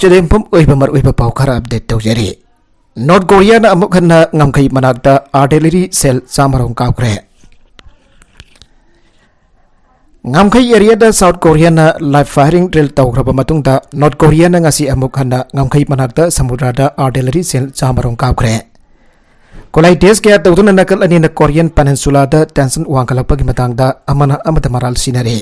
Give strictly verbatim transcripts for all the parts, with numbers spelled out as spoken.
ꯆꯦꯗꯦꯝꯐꯝ ꯑꯣꯏꯕ ꯃꯔꯨꯑꯣꯏꯕ ꯄꯥꯎ ꯈꯔ ꯑꯞꯗꯦꯠ ꯇꯧꯖꯔꯤ꯫ ꯅꯣꯔꯠ ꯀꯣꯔꯤꯌꯥꯅ ꯑꯃꯨꯛ ꯍꯟꯅ ꯉꯝꯈꯩ ꯃꯅꯥꯛꯇ ꯑꯥꯔꯇꯤꯂꯔꯤ ꯁꯦꯜ ꯆꯥꯝꯃꯔꯣꯝ ꯀꯥꯞꯈ꯭ꯔꯦ꯫ ꯉꯝꯈꯩ ꯑꯦꯔꯤꯌꯥꯗ ꯁꯥꯎꯠ ꯀꯣꯔꯤꯌꯥꯅ ꯂꯥꯏꯚ ꯐꯥꯌꯔꯤꯡ ꯗ꯭ꯔꯤꯜ ꯇꯧꯈ꯭ꯔꯕ ꯃꯇꯨꯡꯗ ꯅꯣꯔꯠ ꯀꯣꯔꯤꯌꯥꯅ ꯉꯁꯤ ꯑꯃꯨꯛ ꯍꯟꯅ ꯉꯝꯈꯩ ꯃꯅꯥꯛꯇ ꯁꯃꯨꯗ꯭ꯔꯗ ꯑꯥꯔꯇꯤꯂꯔꯤ ꯁꯦꯜ ꯆꯥꯝꯃꯔꯣꯝ ꯀꯥꯞꯈ꯭ꯔꯦ꯫ ꯈꯨꯠꯂꯥꯏ ꯇꯦꯁ ꯀꯌꯥ ꯇꯧꯗꯨꯅ ꯅꯥꯀꯜ ꯑꯅꯤꯅ ꯀꯣꯔꯤꯌꯟ ꯄꯦꯅꯤꯟꯁꯨꯂꯥꯗ ꯇꯦꯟꯁꯟ ꯋꯥꯡꯈꯠꯂꯛꯄꯒꯤ ꯃꯇꯥꯡꯗ ꯑꯃꯅ ꯑꯃꯗ ꯃꯔꯥꯜ ꯁꯤꯟꯅꯔꯤ꯫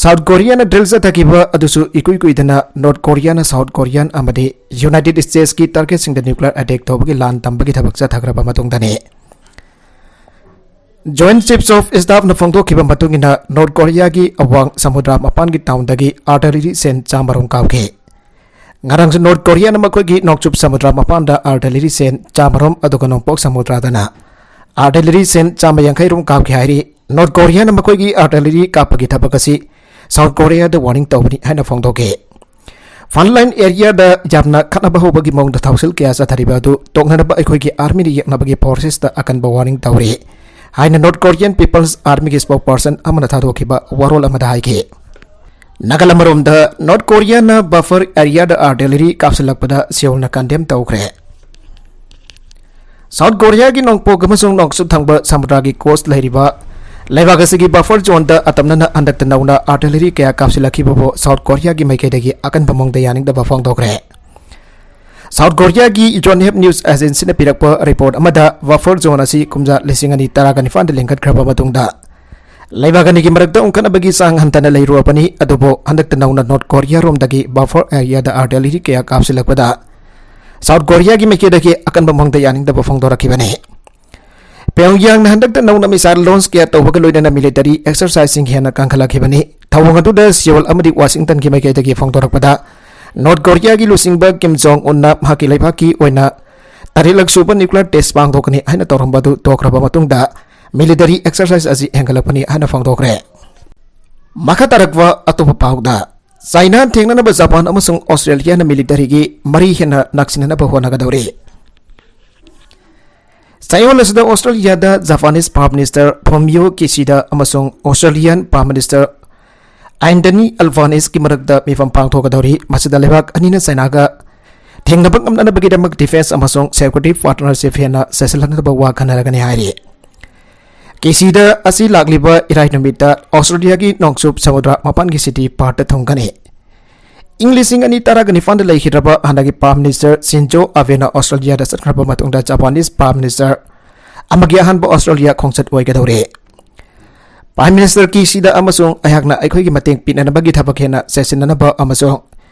ꯁꯥꯎꯠ ꯀꯣꯔꯤꯌꯥꯅ ꯗ꯭ꯔꯤꯜ ꯆꯠꯊꯈꯤꯕ ꯑꯗꯨꯁꯨ ꯏꯀꯨꯏ ꯀꯨꯏꯗꯅ ꯅꯣꯔꯠ ꯀꯣꯔꯤꯌꯥꯅ ꯁꯥꯎꯠ ꯀꯣꯔꯤꯌꯥꯟ ꯑꯃꯗꯤ ꯌꯨꯅꯥꯏꯇꯦꯗ ꯁ꯭ꯇꯦꯠꯁꯀꯤ ꯇꯥꯔꯒꯦꯠꯁꯤꯡꯗ ꯅ꯭ꯌꯨꯀ꯭ꯂꯤꯌꯔ ꯑꯦꯇꯦꯛ ꯇꯧꯕꯒꯤ ꯂꯥꯟ ꯇꯝꯕꯒꯤ ꯊꯕꯛ ꯆꯠꯊꯈ꯭ꯔꯕ ꯃꯇꯨꯡꯗꯅꯤ꯫ ꯖꯣꯏꯟꯠ ꯆꯤꯐꯁ ꯑꯣꯐ ꯁ꯭ꯇꯥꯐꯅ ꯐꯣꯡꯗꯣꯛꯈꯤꯕ ꯃꯇꯨꯡ ꯏꯟꯅ ꯅꯣꯔꯠ ꯀꯣꯔꯤꯌꯥꯒꯤ ꯑꯋꯥꯡ ꯁꯃꯨꯗ꯭ꯔ ꯃꯄꯥꯟꯒꯤ ꯇꯥꯎꯟꯗꯒꯤ ꯑꯥꯔꯇꯤꯂꯔꯤ ꯁꯦꯜ ꯆꯥꯝꯃꯔꯣꯝ ꯀꯥꯞꯈꯤ꯫ ꯉꯔꯥꯡꯁꯨ ꯅꯣꯔꯠ ꯀꯣꯔꯤꯌꯥꯅ ꯃꯈꯣꯏꯒꯤ ꯅꯣꯡꯆꯨꯞ ꯁꯃꯨꯗ꯭ꯔ ꯃꯄꯥꯟꯗ ꯑꯥꯔꯇꯤꯂꯔꯤ ꯁꯦꯜ ꯆꯥꯝꯃꯔꯣꯝ ꯑꯗꯨꯒ ꯅꯣꯡꯄꯣꯛ ꯁꯃꯨꯗ꯭ꯔꯗꯅ ꯑꯥꯔꯇꯤꯂꯔꯤ ꯁꯦꯜ ꯆꯥꯝꯃ ꯌꯥꯡꯈꯩ ꯔꯣꯝ ꯀꯥꯞꯈꯤ ꯍꯥꯏꯔꯤ꯫ ꯅꯣꯔꯠ ꯀꯣꯔꯤꯌꯥꯅ ꯃꯈꯣꯏꯒꯤ ꯑꯥꯔꯇꯤꯂꯔꯤ ꯀꯥꯞꯄꯒꯤ ꯊꯕꯛ ꯑꯁꯤ ꯁꯥꯎꯠ ꯀꯣꯔꯤꯌꯥꯗ ꯋꯥꯔꯅꯤꯡ ꯇꯧꯕꯅꯤ ꯍꯥꯏꯅ ꯐꯣꯡꯗꯣꯛꯈꯤ꯫ ꯐ꯭ꯔꯟꯠꯂꯥꯏꯟ ꯑꯦꯔꯤꯌꯥꯗ ꯌꯥꯝꯅ ꯈꯠꯅꯕ ꯍꯧꯕꯒꯤ ꯃꯑꯣꯡꯗ ꯊꯧꯁꯤꯜ ꯀꯌꯥ ꯆꯠꯊꯔꯤꯕ ꯑꯗꯨ ꯇꯣꯛꯅꯅꯕ ꯑꯩꯈꯣꯏꯒꯤ ꯑꯥꯔꯃꯤꯅ ꯌꯦꯛꯅꯕꯒꯤ ꯐꯣꯔꯁꯦꯁꯇ ꯑꯀꯟꯕ ꯋꯥꯔꯅꯤꯡ ꯇꯧꯔꯤ ꯍꯥꯏꯅ ꯅꯣꯔꯠ ꯀꯣꯔꯤꯌꯟ ꯄꯤꯄꯜꯁ ꯑꯥꯔꯃꯤꯒꯤ ꯁ꯭ꯄꯣꯛꯄꯔꯁꯟ ꯑꯃꯅ ꯊꯥꯗꯣꯛꯈꯤꯕ ꯋꯥꯔꯣꯜ ꯑꯃꯗ ꯍꯥꯏꯈꯤ꯫ ꯅꯥꯀꯜ ꯑꯃꯔꯣꯝꯗ ꯅꯣꯔꯠ ꯀꯣꯔꯤꯌꯥꯅ ꯕꯐꯔ ꯑꯦꯔꯤꯌꯥꯗ ꯑꯥꯔꯇꯤꯂꯔꯤ ꯀꯥꯞꯁꯤꯜꯂꯛꯄꯗ ꯁꯤꯑꯣꯜꯅ ꯀꯟꯗꯦꯝ ꯇꯧꯈ꯭ꯔꯦ꯫ ꯁꯥꯎꯠ ꯀꯣꯔꯤꯌꯥꯒꯤ ꯅꯣꯡꯄꯣꯛ ꯑꯃꯁꯨꯡ ꯅꯣꯡꯆꯨꯞ ꯊꯪꯕ ꯁꯃꯨꯗ꯭ꯔꯒꯤ ꯀꯣꯁ ꯂꯩꯔꯤꯕ ꯂꯩꯕꯥꯛ ꯑꯁꯤꯒꯤ ꯕꯐꯔ ꯖꯣꯟꯗ ꯑꯇꯝꯅꯅ ꯍꯟꯗꯛꯇ ꯅꯧꯅ ꯑꯥꯔꯇꯤꯂꯔꯤ ꯀꯌꯥ ꯀꯥꯞꯁꯤꯜꯂꯛꯈꯤꯕꯕꯨ ꯁꯥꯎꯠ ꯀꯣꯔꯤꯌꯥꯒꯤ ꯃꯥꯏꯀꯩꯗꯒꯤ ꯑꯀꯟꯕ ꯃꯑꯣꯡꯗ ꯌꯥꯅꯤꯡꯗꯕ ꯐꯣꯡꯗꯣꯛꯈ꯭ꯔꯦ꯫ ꯁꯥꯎꯠ ꯀꯣꯔꯤꯌꯥꯒꯤ ꯌꯣꯟꯍꯦꯞ ꯅ꯭ꯌꯨꯁ ꯑꯦꯖꯦꯟꯁꯤꯅ ꯄꯤꯔꯛꯄ ꯔꯤꯄꯣꯔꯠ ꯑꯃꯗ ꯕꯐꯔ ꯖꯣꯟ ꯑꯁꯤ ꯀꯨꯝꯖꯥ ꯂꯤꯁꯤꯡ ꯑꯅꯤ ꯇꯔꯥꯒ ꯅꯤꯄꯥꯟꯗ ꯂꯤꯡꯈꯠꯈ꯭ꯔꯕ ꯃꯇꯨꯡꯗ ꯂꯩꯕꯥꯛ ꯑꯅꯤꯒꯤ ꯃꯔꯛꯇ ꯎꯪꯈꯠꯅꯕꯒꯤ ꯆꯥꯡ ꯍꯟꯊꯅ ꯂꯩꯔꯨꯔꯕꯅꯤ, ꯑꯗꯨꯕꯨ ꯍꯟꯗꯛꯇ ꯅꯧꯅ ꯅꯣꯔꯠ ꯀꯣꯔꯤꯌꯥꯔꯣꯝꯗꯒꯤ ꯕꯐꯔ ꯑꯦꯔꯤꯌꯥꯗ ꯑꯥꯔꯇꯤꯂꯔꯤ ꯀꯌꯥ ꯀꯥꯞꯁꯤꯜꯂꯛꯄꯗ ꯁꯥꯎꯠ ꯀꯣꯔꯤꯌꯥꯒꯤ ꯃꯥꯏꯀꯩꯗꯒꯤ ꯑꯀꯟꯕ ꯃꯑꯣꯡꯗ ꯌꯥꯅꯤꯡꯗꯕ ꯐꯣꯡꯗꯣꯔꯛꯈꯤꯕꯅꯤ꯫ ꯄ꯭ꯌꯣꯡꯌꯥꯡꯅ ꯍꯟꯗꯛꯇ ꯅꯧꯅ ꯃꯤꯁꯥꯏꯜ ꯂꯣꯟꯆ ꯀꯌꯥ ꯇꯧꯕꯒ ꯂꯣꯏꯅꯅ ꯃꯤꯂꯤꯇꯔꯤ ꯑꯦꯛꯁꯔꯁꯥꯏꯖꯁꯤꯡ ꯍꯦꯟꯅ ꯀꯟꯈꯠꯂꯛꯈꯤꯕꯅꯤ꯫ ꯊꯧꯑꯣꯡ ꯑꯗꯨꯗ ꯁꯤꯑꯣꯜ ꯑꯃꯗꯤ ꯋꯥꯁꯤꯡꯇꯟꯒꯤ ꯃꯥꯏꯀꯩꯗꯒꯤ ꯐꯣꯡꯗꯣꯔꯛꯄꯗ ꯅꯣꯔꯠ ꯀꯣꯔꯤꯌꯥꯒꯤ ꯂꯨꯆꯤꯡꯕ ꯀꯤꯝ ꯖꯣꯡ ꯎꯟꯅ ꯃꯍꯥꯛꯀꯤ ꯂꯩꯕꯥꯛꯀꯤ ꯑꯣꯏꯅ ꯇꯔꯦꯠꯂꯛ ꯁꯨꯕ ꯅ꯭ꯌꯨꯀ꯭ꯂꯤꯌꯔ ꯇꯦꯁ ꯄꯥꯡꯊꯣꯛꯀꯅꯤ ꯍꯥꯏꯅ ꯇꯧꯔꯝꯕ ꯑꯗꯨ ꯇꯣꯛꯈ꯭ꯔꯕ ꯃꯇꯨꯡꯗ ꯃꯤꯂꯤꯇꯔꯤ ꯑꯦꯛꯁꯔꯁꯥꯏꯖ ꯑꯁꯤ ꯍꯦꯟꯒꯠꯂꯛꯄꯅꯤ ꯍꯥꯏꯅ ꯐꯣꯡꯗꯣꯛꯈ꯭ꯔꯦ꯫ ꯃꯈꯥ ꯇꯥꯔꯛꯄ ꯑꯇꯣꯞꯄ ꯄꯥꯎꯗ, ꯆꯥꯏꯅꯥ ꯊꯦꯡꯅꯅꯕ ꯖꯄꯥꯟ ꯑꯃꯁꯨꯡ ꯑꯣꯁꯇ꯭ꯔꯦꯂꯤꯌꯥꯅ ꯃꯤꯂꯤꯇꯔꯤꯒꯤ ꯃꯔꯤ ꯍꯦꯟꯅ ꯅꯛꯁꯤꯟꯅꯅꯕ ꯍꯣꯠꯅꯒꯗꯧꯔꯤ꯫ ꯆꯌꯣꯜ ꯑꯁꯤꯗ ꯑꯣꯁꯇ꯭ꯔꯦꯂꯤꯌꯥꯗ ꯖꯄꯥꯅꯤꯁ ꯄ꯭ꯔꯥꯏꯝ ꯃꯤꯅꯤꯁꯇꯔ ꯐꯨꯃꯤꯑꯣ ꯀꯤꯁꯤꯗꯥ ꯑꯃꯁꯨꯡ ꯑꯣꯁꯇ꯭ꯔꯦꯂꯤꯌꯥꯟ ꯄ꯭ꯔꯥꯏꯝ ꯃꯤꯅꯤꯁꯇꯔ ꯑꯦꯟꯊꯅꯤ ꯑꯜꯕꯥꯅꯤꯁꯀꯤ ꯃꯔꯛꯇ ꯃꯤꯐꯝ ꯄꯥꯡꯊꯣꯛꯀꯗꯧꯔꯤ꯫ ꯃꯁꯤꯗ ꯂꯩꯕꯥꯛ ꯑꯅꯤꯅ ꯆꯥꯏꯅꯥꯒ ꯊꯦꯡꯅꯕ ꯉꯝꯅꯅꯕꯒꯤꯗꯃꯛ defence ꯑꯃꯁꯨꯡ security partnership ꯍꯦꯟꯅ ꯆꯦꯠꯁꯤꯜꯍꯟꯅꯕ ꯋꯥ ꯈꯟꯅꯔꯒꯅꯤ ꯍꯥꯏꯔꯤ꯫ ꯀꯤꯁꯤꯗꯥ ꯑꯁꯤ ꯂꯥꯛꯂꯤꯕ ꯏꯔꯥꯏ ꯅꯨꯃꯤꯠꯇ ꯑꯣꯁꯇ꯭ꯔꯦꯂꯤꯌꯥꯒꯤ ꯅꯣꯡꯆꯨꯞ ꯁꯃꯨꯗ꯭ꯔ ꯃꯄꯥꯟꯒꯤ city Perth ꯊꯨꯡꯒꯅꯤ꯫ ꯏꯪ ꯂꯤꯁꯤꯡ ꯑꯅꯤ ꯇꯔꯥꯒ ꯅꯤꯄꯥꯟꯗ ꯂꯩꯈꯤꯗ꯭ꯔꯕ ꯍꯥꯟꯅꯒꯤ Prime Minister ꯁꯤꯟꯖꯣ ꯑꯕꯦꯅ ꯑꯣꯁꯇ꯭ꯔꯦꯂꯤꯌꯥꯗ ꯆꯠꯈ꯭ꯔꯕ ꯃꯇꯨꯡꯗ Japanese Prime Minister ꯑꯃꯒꯤ ꯑꯍꯥꯟꯕ ꯑꯣꯁꯇ꯭ꯔꯦꯂꯤꯌꯥ ꯈꯣꯡꯆꯠ ꯑꯣꯏꯒꯗꯧꯔꯦ꯫ Prime Minister ꯀꯤꯁꯤꯗꯥ ꯑꯃꯁꯨꯡ ꯑꯩꯍꯥꯛꯅ ꯑꯩꯈꯣꯏꯒꯤ ꯃꯇꯦꯡ ꯄꯤꯅꯅꯕꯒꯤ ꯊꯕꯛ ꯍꯦꯟꯅ ꯆꯦꯠꯁꯤꯟꯅꯅꯕ ꯑꯃꯁꯨꯡ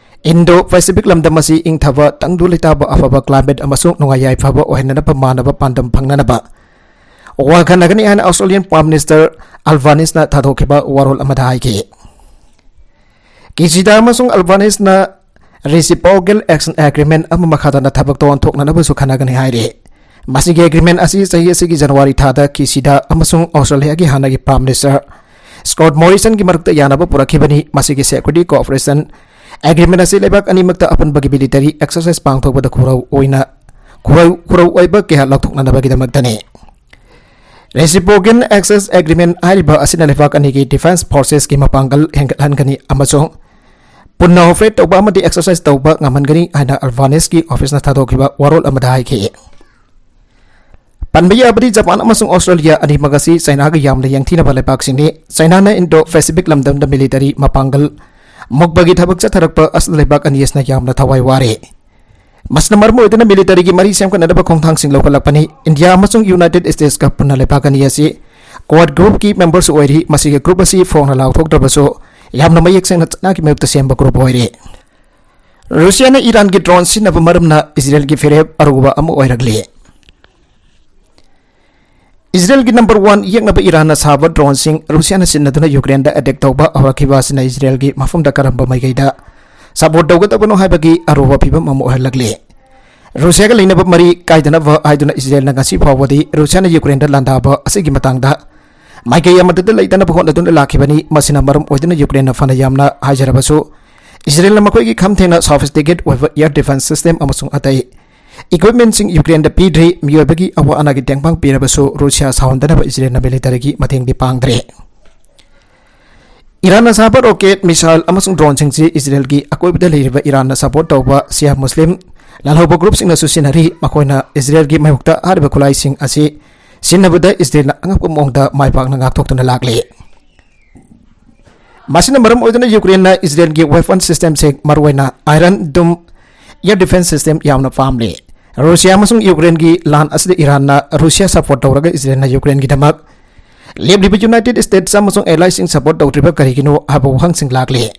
Indo-Pacific ꯂꯝꯗꯝ ꯑꯁꯤ ꯏꯪꯊꯕ, ꯇꯪꯗꯨ ꯂꯩꯇꯥꯕ, ꯑꯐꯕ climate ꯑꯃꯁꯨꯡ ꯅꯨꯡꯉꯥꯏ ꯌꯥꯏꯐꯕ ꯑꯣꯏꯍꯟꯅꯅꯕ ꯃꯥꯟꯅꯕ ꯄꯥꯟꯗꯝ ꯐꯪꯅꯅꯕ ꯋꯥ ꯈꯟꯅꯒꯅꯤ ꯍꯥꯏꯅ Australian Prime Minister ꯑꯜꯕꯥꯅꯤꯁꯅ ꯊꯥꯗꯣꯛꯈꯤꯕ ꯋꯥꯔꯣꯜ ꯑꯃꯗ ꯍꯥꯏꯈꯤ꯫ ꯀꯤꯁꯤꯗꯥ ꯑꯃꯁꯨꯡ ꯑꯜꯕꯥꯅꯤꯁꯅ Reciprocal Access Agreement ꯑꯃ ꯃꯈꯥ ꯇꯥꯅ ꯊꯕꯛ ꯊꯧꯔꯝ ꯊꯣꯛꯅꯅꯕꯁꯨ ꯈꯟꯅꯒꯅꯤ ꯍꯥꯏꯔꯤ꯫ ꯃꯁꯤꯒꯤ agreement ꯑꯁꯤ ꯆꯍꯤ ꯑꯁꯤꯒꯤ ꯖꯅꯋꯥꯔꯤ ꯊꯥꯗ ꯀꯤꯁꯤꯗꯥ ꯑꯃꯁꯨꯡ ꯑꯣꯁꯇ꯭ꯔꯦꯂꯤꯌꯥꯒꯤ ꯍꯥꯟꯅꯒꯤ Prime Minister Scott Morrison ꯒꯤ ꯃꯔꯛꯇ ꯌꯥꯅꯕ ꯄꯨꯔꯛꯈꯤꯕꯅꯤ꯫ ꯃꯁꯤꯒꯤ security cooperation agreement ꯑꯁꯤ ꯂꯩꯕꯥꯛ ꯑꯅꯤꯃꯛꯇ ꯑꯄꯨꯟꯕꯒꯤ military exercise ꯄꯥꯡꯊꯣꯛꯄꯗ ꯈꯨꯔꯧ ꯑꯣꯏꯅ, ꯈꯨꯔꯧ, ꯈꯨꯔꯧ ꯑꯣꯏꯕ ꯀꯌꯥ ꯂꯧꯊꯣꯛꯅꯅꯕꯒꯤꯗꯃꯛꯇꯅꯤ꯫ Reciprocal Access Agreement ꯍꯥꯏꯔꯤꯕ ꯑꯁꯤꯅ ꯂꯩꯕꯥꯛ ꯑꯅꯤꯒꯤ defence forces ꯀꯤ ꯃꯄꯥꯡꯒꯜ ꯍꯦꯟꯒꯠꯍꯟꯒꯅꯤ ꯑꯃꯁꯨꯡ ꯄꯨꯟꯅ operate ꯇꯧꯕ ꯑꯃꯗꯤ exercise ꯇꯧꯕ ꯉꯝꯍꯟꯒꯅꯤ ꯍꯥꯏꯅ ꯑꯜꯕꯥꯅꯤꯁꯀꯤ office ꯅ ꯊꯥꯗꯣꯛꯈꯤꯕ ꯋꯥꯔꯣꯜ ꯑꯃꯗ ꯍꯥꯏꯈꯤ꯫ ꯄꯟꯕ ꯌꯥꯕꯗꯤ, ꯖꯄꯥꯟ ꯑꯃꯁꯨꯡ ꯑꯣꯁꯇ꯭ꯔꯦꯂꯤꯌꯥ ꯑꯅꯤꯃꯛ ꯑꯁꯤ ꯆꯥꯏꯅꯥꯒ ꯌꯥꯝꯅ ꯌꯦꯡꯊꯤꯅꯕ ꯂꯩꯕꯥꯛꯁꯤꯡꯅꯤ꯫ ꯆꯥꯏꯅꯥꯅ Indo-Pacific ꯂꯝꯗꯝꯗ military ꯃꯄꯥꯡꯒꯜ ꯃꯨꯛꯄꯒꯤ ꯊꯕꯛ ꯆꯠꯊꯔꯛꯄ ꯑꯁꯤꯗ ꯂꯩꯕꯥꯛ ꯑꯅꯤ ꯑꯁꯤꯅ ꯌꯥꯝꯅ ꯊꯋꯥꯏ ꯋꯥꯔꯦ꯫ ꯃꯁꯤꯅ ꯃꯔꯝ ꯑꯣꯏꯗꯨꯅ military ꯒꯤ ꯃꯔꯤ ꯁꯦꯝꯒꯠꯅꯅꯕ ꯈꯣꯡꯊꯥꯡꯁꯤꯡ ꯂꯧꯈꯠꯂꯛꯄꯅꯤ꯫ ꯏꯟꯗꯤꯌꯥ ꯑꯃꯁꯨꯡ United States ꯀ ꯄꯨꯟꯅ ꯂꯩꯕꯥꯛ ꯑꯅꯤ ꯑꯁꯤ Quad group ꯀꯤ member ꯁꯨ ꯑꯣꯏꯔꯤ꯫ ꯃꯁꯤꯒꯤ group ꯑꯁꯤ ꯐꯣꯡꯅ ꯂꯥꯎꯊꯣꯛꯇ꯭ꯔꯕꯁꯨ ꯌꯥꯝꯅ ꯃꯌꯦꯛ ꯁꯦꯡꯅ ꯆꯥꯏꯅꯥꯒꯤ ꯃꯥꯌꯣꯛꯇ ꯁꯦꯝꯕ group ꯑꯣꯏꯔꯦ꯫ ꯔꯨꯁꯤꯌꯥꯅ ꯏꯔꯥꯟꯒꯤ drone ꯁꯤꯖꯤꯟꯅꯕ ꯃꯔꯝꯅ ꯏꯖꯔꯦꯜꯒꯤ ꯐꯤꯔꯦꯞ ꯑꯔꯨꯕ ꯑꯃ ꯑꯣꯏꯔꯛꯂꯤ꯫ ꯏꯖꯔꯦꯜꯒꯤ number one ꯌꯦꯛꯅꯕ ꯏꯔꯥꯟꯅ ꯁꯥꯕ drone ꯁꯤꯡ ꯔꯨꯁꯤꯌꯥꯅ ꯁꯤꯖꯤꯟꯅꯗꯨꯅ ꯌꯨꯀ꯭ꯔꯦꯟꯗ attack ꯇꯧꯕ ꯍꯧꯔꯛꯈꯤꯕ ꯑꯁꯤꯅ ꯏꯖꯔꯦꯜꯒꯤ ꯃꯐꯝꯗ ꯀꯔꯝꯕ ꯃꯥꯏꯀꯩꯗ support ꯇꯧꯒꯗꯕꯅꯣ ꯍꯥꯏꯕꯒꯤ ꯑꯔꯨꯕ ꯐꯤꯚꯝ ꯑꯃ ꯑꯣꯏꯍꯜꯂꯛꯂꯤ꯫ ꯔꯨꯁꯤꯌꯥꯒ ꯂꯩꯅꯕ ꯃꯔꯤ ꯀꯥꯏꯗꯅꯕ ꯍꯥꯏꯗꯨꯅ ꯏꯖꯔꯦꯜꯅ ꯉꯁꯤ ꯐꯥꯎꯕꯗꯤ ꯔꯨꯁꯤꯌꯥꯅ ꯌꯨꯀ꯭ꯔꯦꯟꯗ ꯂꯥꯟꯗꯥꯕ ꯑꯁꯤꯒꯤ ꯃꯇꯥꯡꯗ ꯃꯥꯏꯀꯩ ꯑꯃꯠꯇꯗ ꯂꯩꯇꯅꯕ ꯍꯣꯠꯅꯗꯨꯅ ꯂꯥꯛꯈꯤꯕꯅꯤ꯫ ꯃꯁꯤꯅ ꯃꯔꯝ ꯑꯣꯏꯗꯨꯅ ꯌꯨꯀ꯭ꯔꯦꯟꯅ ꯐꯅ ꯌꯥꯝꯅ ꯍꯥꯏꯖꯔꯕꯁꯨ, ꯏꯖꯔꯦꯜꯅ ꯃꯈꯣꯏꯒꯤ ꯈꯝ ꯊꯦꯡꯅ sophisticated ꯑꯣꯏꯕ air defence system ꯑꯃꯁꯨꯡ ꯑꯇꯩ equipment ꯁꯤꯡ ꯌꯨꯀ꯭ꯔꯦꯟꯗ ꯄꯤꯗ꯭ꯔꯤ꯫ ꯃꯤꯑꯣꯏꯕꯒꯤ ꯑꯋꯥ ꯑꯅꯥꯒꯤ ꯇꯦꯡꯕꯥꯡ ꯄꯤꯔꯕꯁꯨ, ꯔꯨꯁꯤꯌꯥ ꯁꯥꯎꯍꯟꯗꯅꯕ ꯏꯖꯔꯦꯜꯅ military ꯒꯤ ꯃꯇꯦꯡꯗꯤ ꯄꯥꯡꯗ꯭ꯔꯦ꯫ ꯏꯔꯥꯟꯅ ꯁꯥꯕ ꯔꯣꯀꯦꯠ, ꯃꯤꯁꯥꯏꯜ ꯑꯃꯁꯨꯡ ꯗ꯭ꯔꯣꯟꯁꯤꯡꯁꯤ ꯏꯖꯔꯦꯜꯒꯤ ꯑꯀꯣꯏꯕꯗ ꯂꯩꯔꯤꯕ ꯏꯔꯥꯟꯅ ꯁꯄꯣꯔꯠ ꯇꯧꯕ ꯁꯤꯌꯥ ꯃꯨꯁꯂꯤꯝ ꯂꯥꯜꯍꯧꯕ ꯒ꯭ꯔꯨꯞꯁꯤꯡꯅꯁꯨ ꯁꯤꯖꯤꯟꯅꯔꯤ꯫ ꯃꯈꯣꯏꯅ ꯏꯖꯔꯦꯜꯒꯤ ꯃꯥꯌꯣꯛꯇ ꯍꯥꯏꯔꯤꯕ ꯈꯨꯠꯂꯥꯏꯁꯤꯡ ꯑꯁꯤ ꯁꯤꯖꯤꯟꯅꯕꯗ ꯏꯖꯔꯦꯜꯅ ꯑꯉꯛꯄ ꯃꯑꯣꯡꯗ ꯃꯥꯏ ꯄꯥꯛꯅ ꯉꯥꯛꯊꯣꯛꯇꯨꯅ ꯂꯥꯛꯂꯤ꯫ ꯃꯁꯤꯅ ꯃꯔꯝ ꯑꯣꯏꯗꯨꯅ ꯌꯨꯀ꯭ꯔꯦꯟꯅ ꯏꯖꯔꯦꯜꯒꯤ ꯋꯦꯄꯟ ꯁꯤꯁꯇꯦꯝꯁꯤꯡ, ꯃꯔꯨꯑꯣꯏꯅ ꯑꯥꯏꯔꯟ ꯗꯨꯝ ꯏꯌꯔ ꯗꯤꯐꯦꯟꯁ ꯁꯤꯁꯇꯦꯝ ꯌꯥꯝꯅ ꯄꯥꯝꯂꯤ꯫ ꯔꯨꯁꯤꯌꯥ ꯑꯃꯁꯨꯡ ꯌꯨꯀ꯭ꯔꯦꯟꯒꯤ ꯂꯥꯟ ꯑꯁꯤꯗ ꯏꯔꯥꯟꯅ ꯔꯨꯁꯤꯌꯥ ꯁꯄꯣꯔꯠ ꯇꯧꯔꯒ ꯏꯖꯔꯦꯜꯅ ꯌꯨꯀ꯭ꯔꯦꯟꯒꯤꯗꯃꯛ ꯂꯦꯞꯂꯤꯕ ꯌꯨꯅꯥꯏꯇꯦꯗ ꯁ꯭ꯇꯦꯠꯁ ꯑꯃꯁꯨꯡ ꯑꯦꯂꯥꯏꯁꯤꯡ ꯁꯄꯣꯔꯠ ꯇꯧꯗ꯭ꯔꯤꯕ ꯀꯔꯤꯒꯤꯅꯣ ꯍꯥꯏꯕ ꯋꯥꯍꯪꯁꯤꯡ ꯂꯥꯛꯂꯤ꯫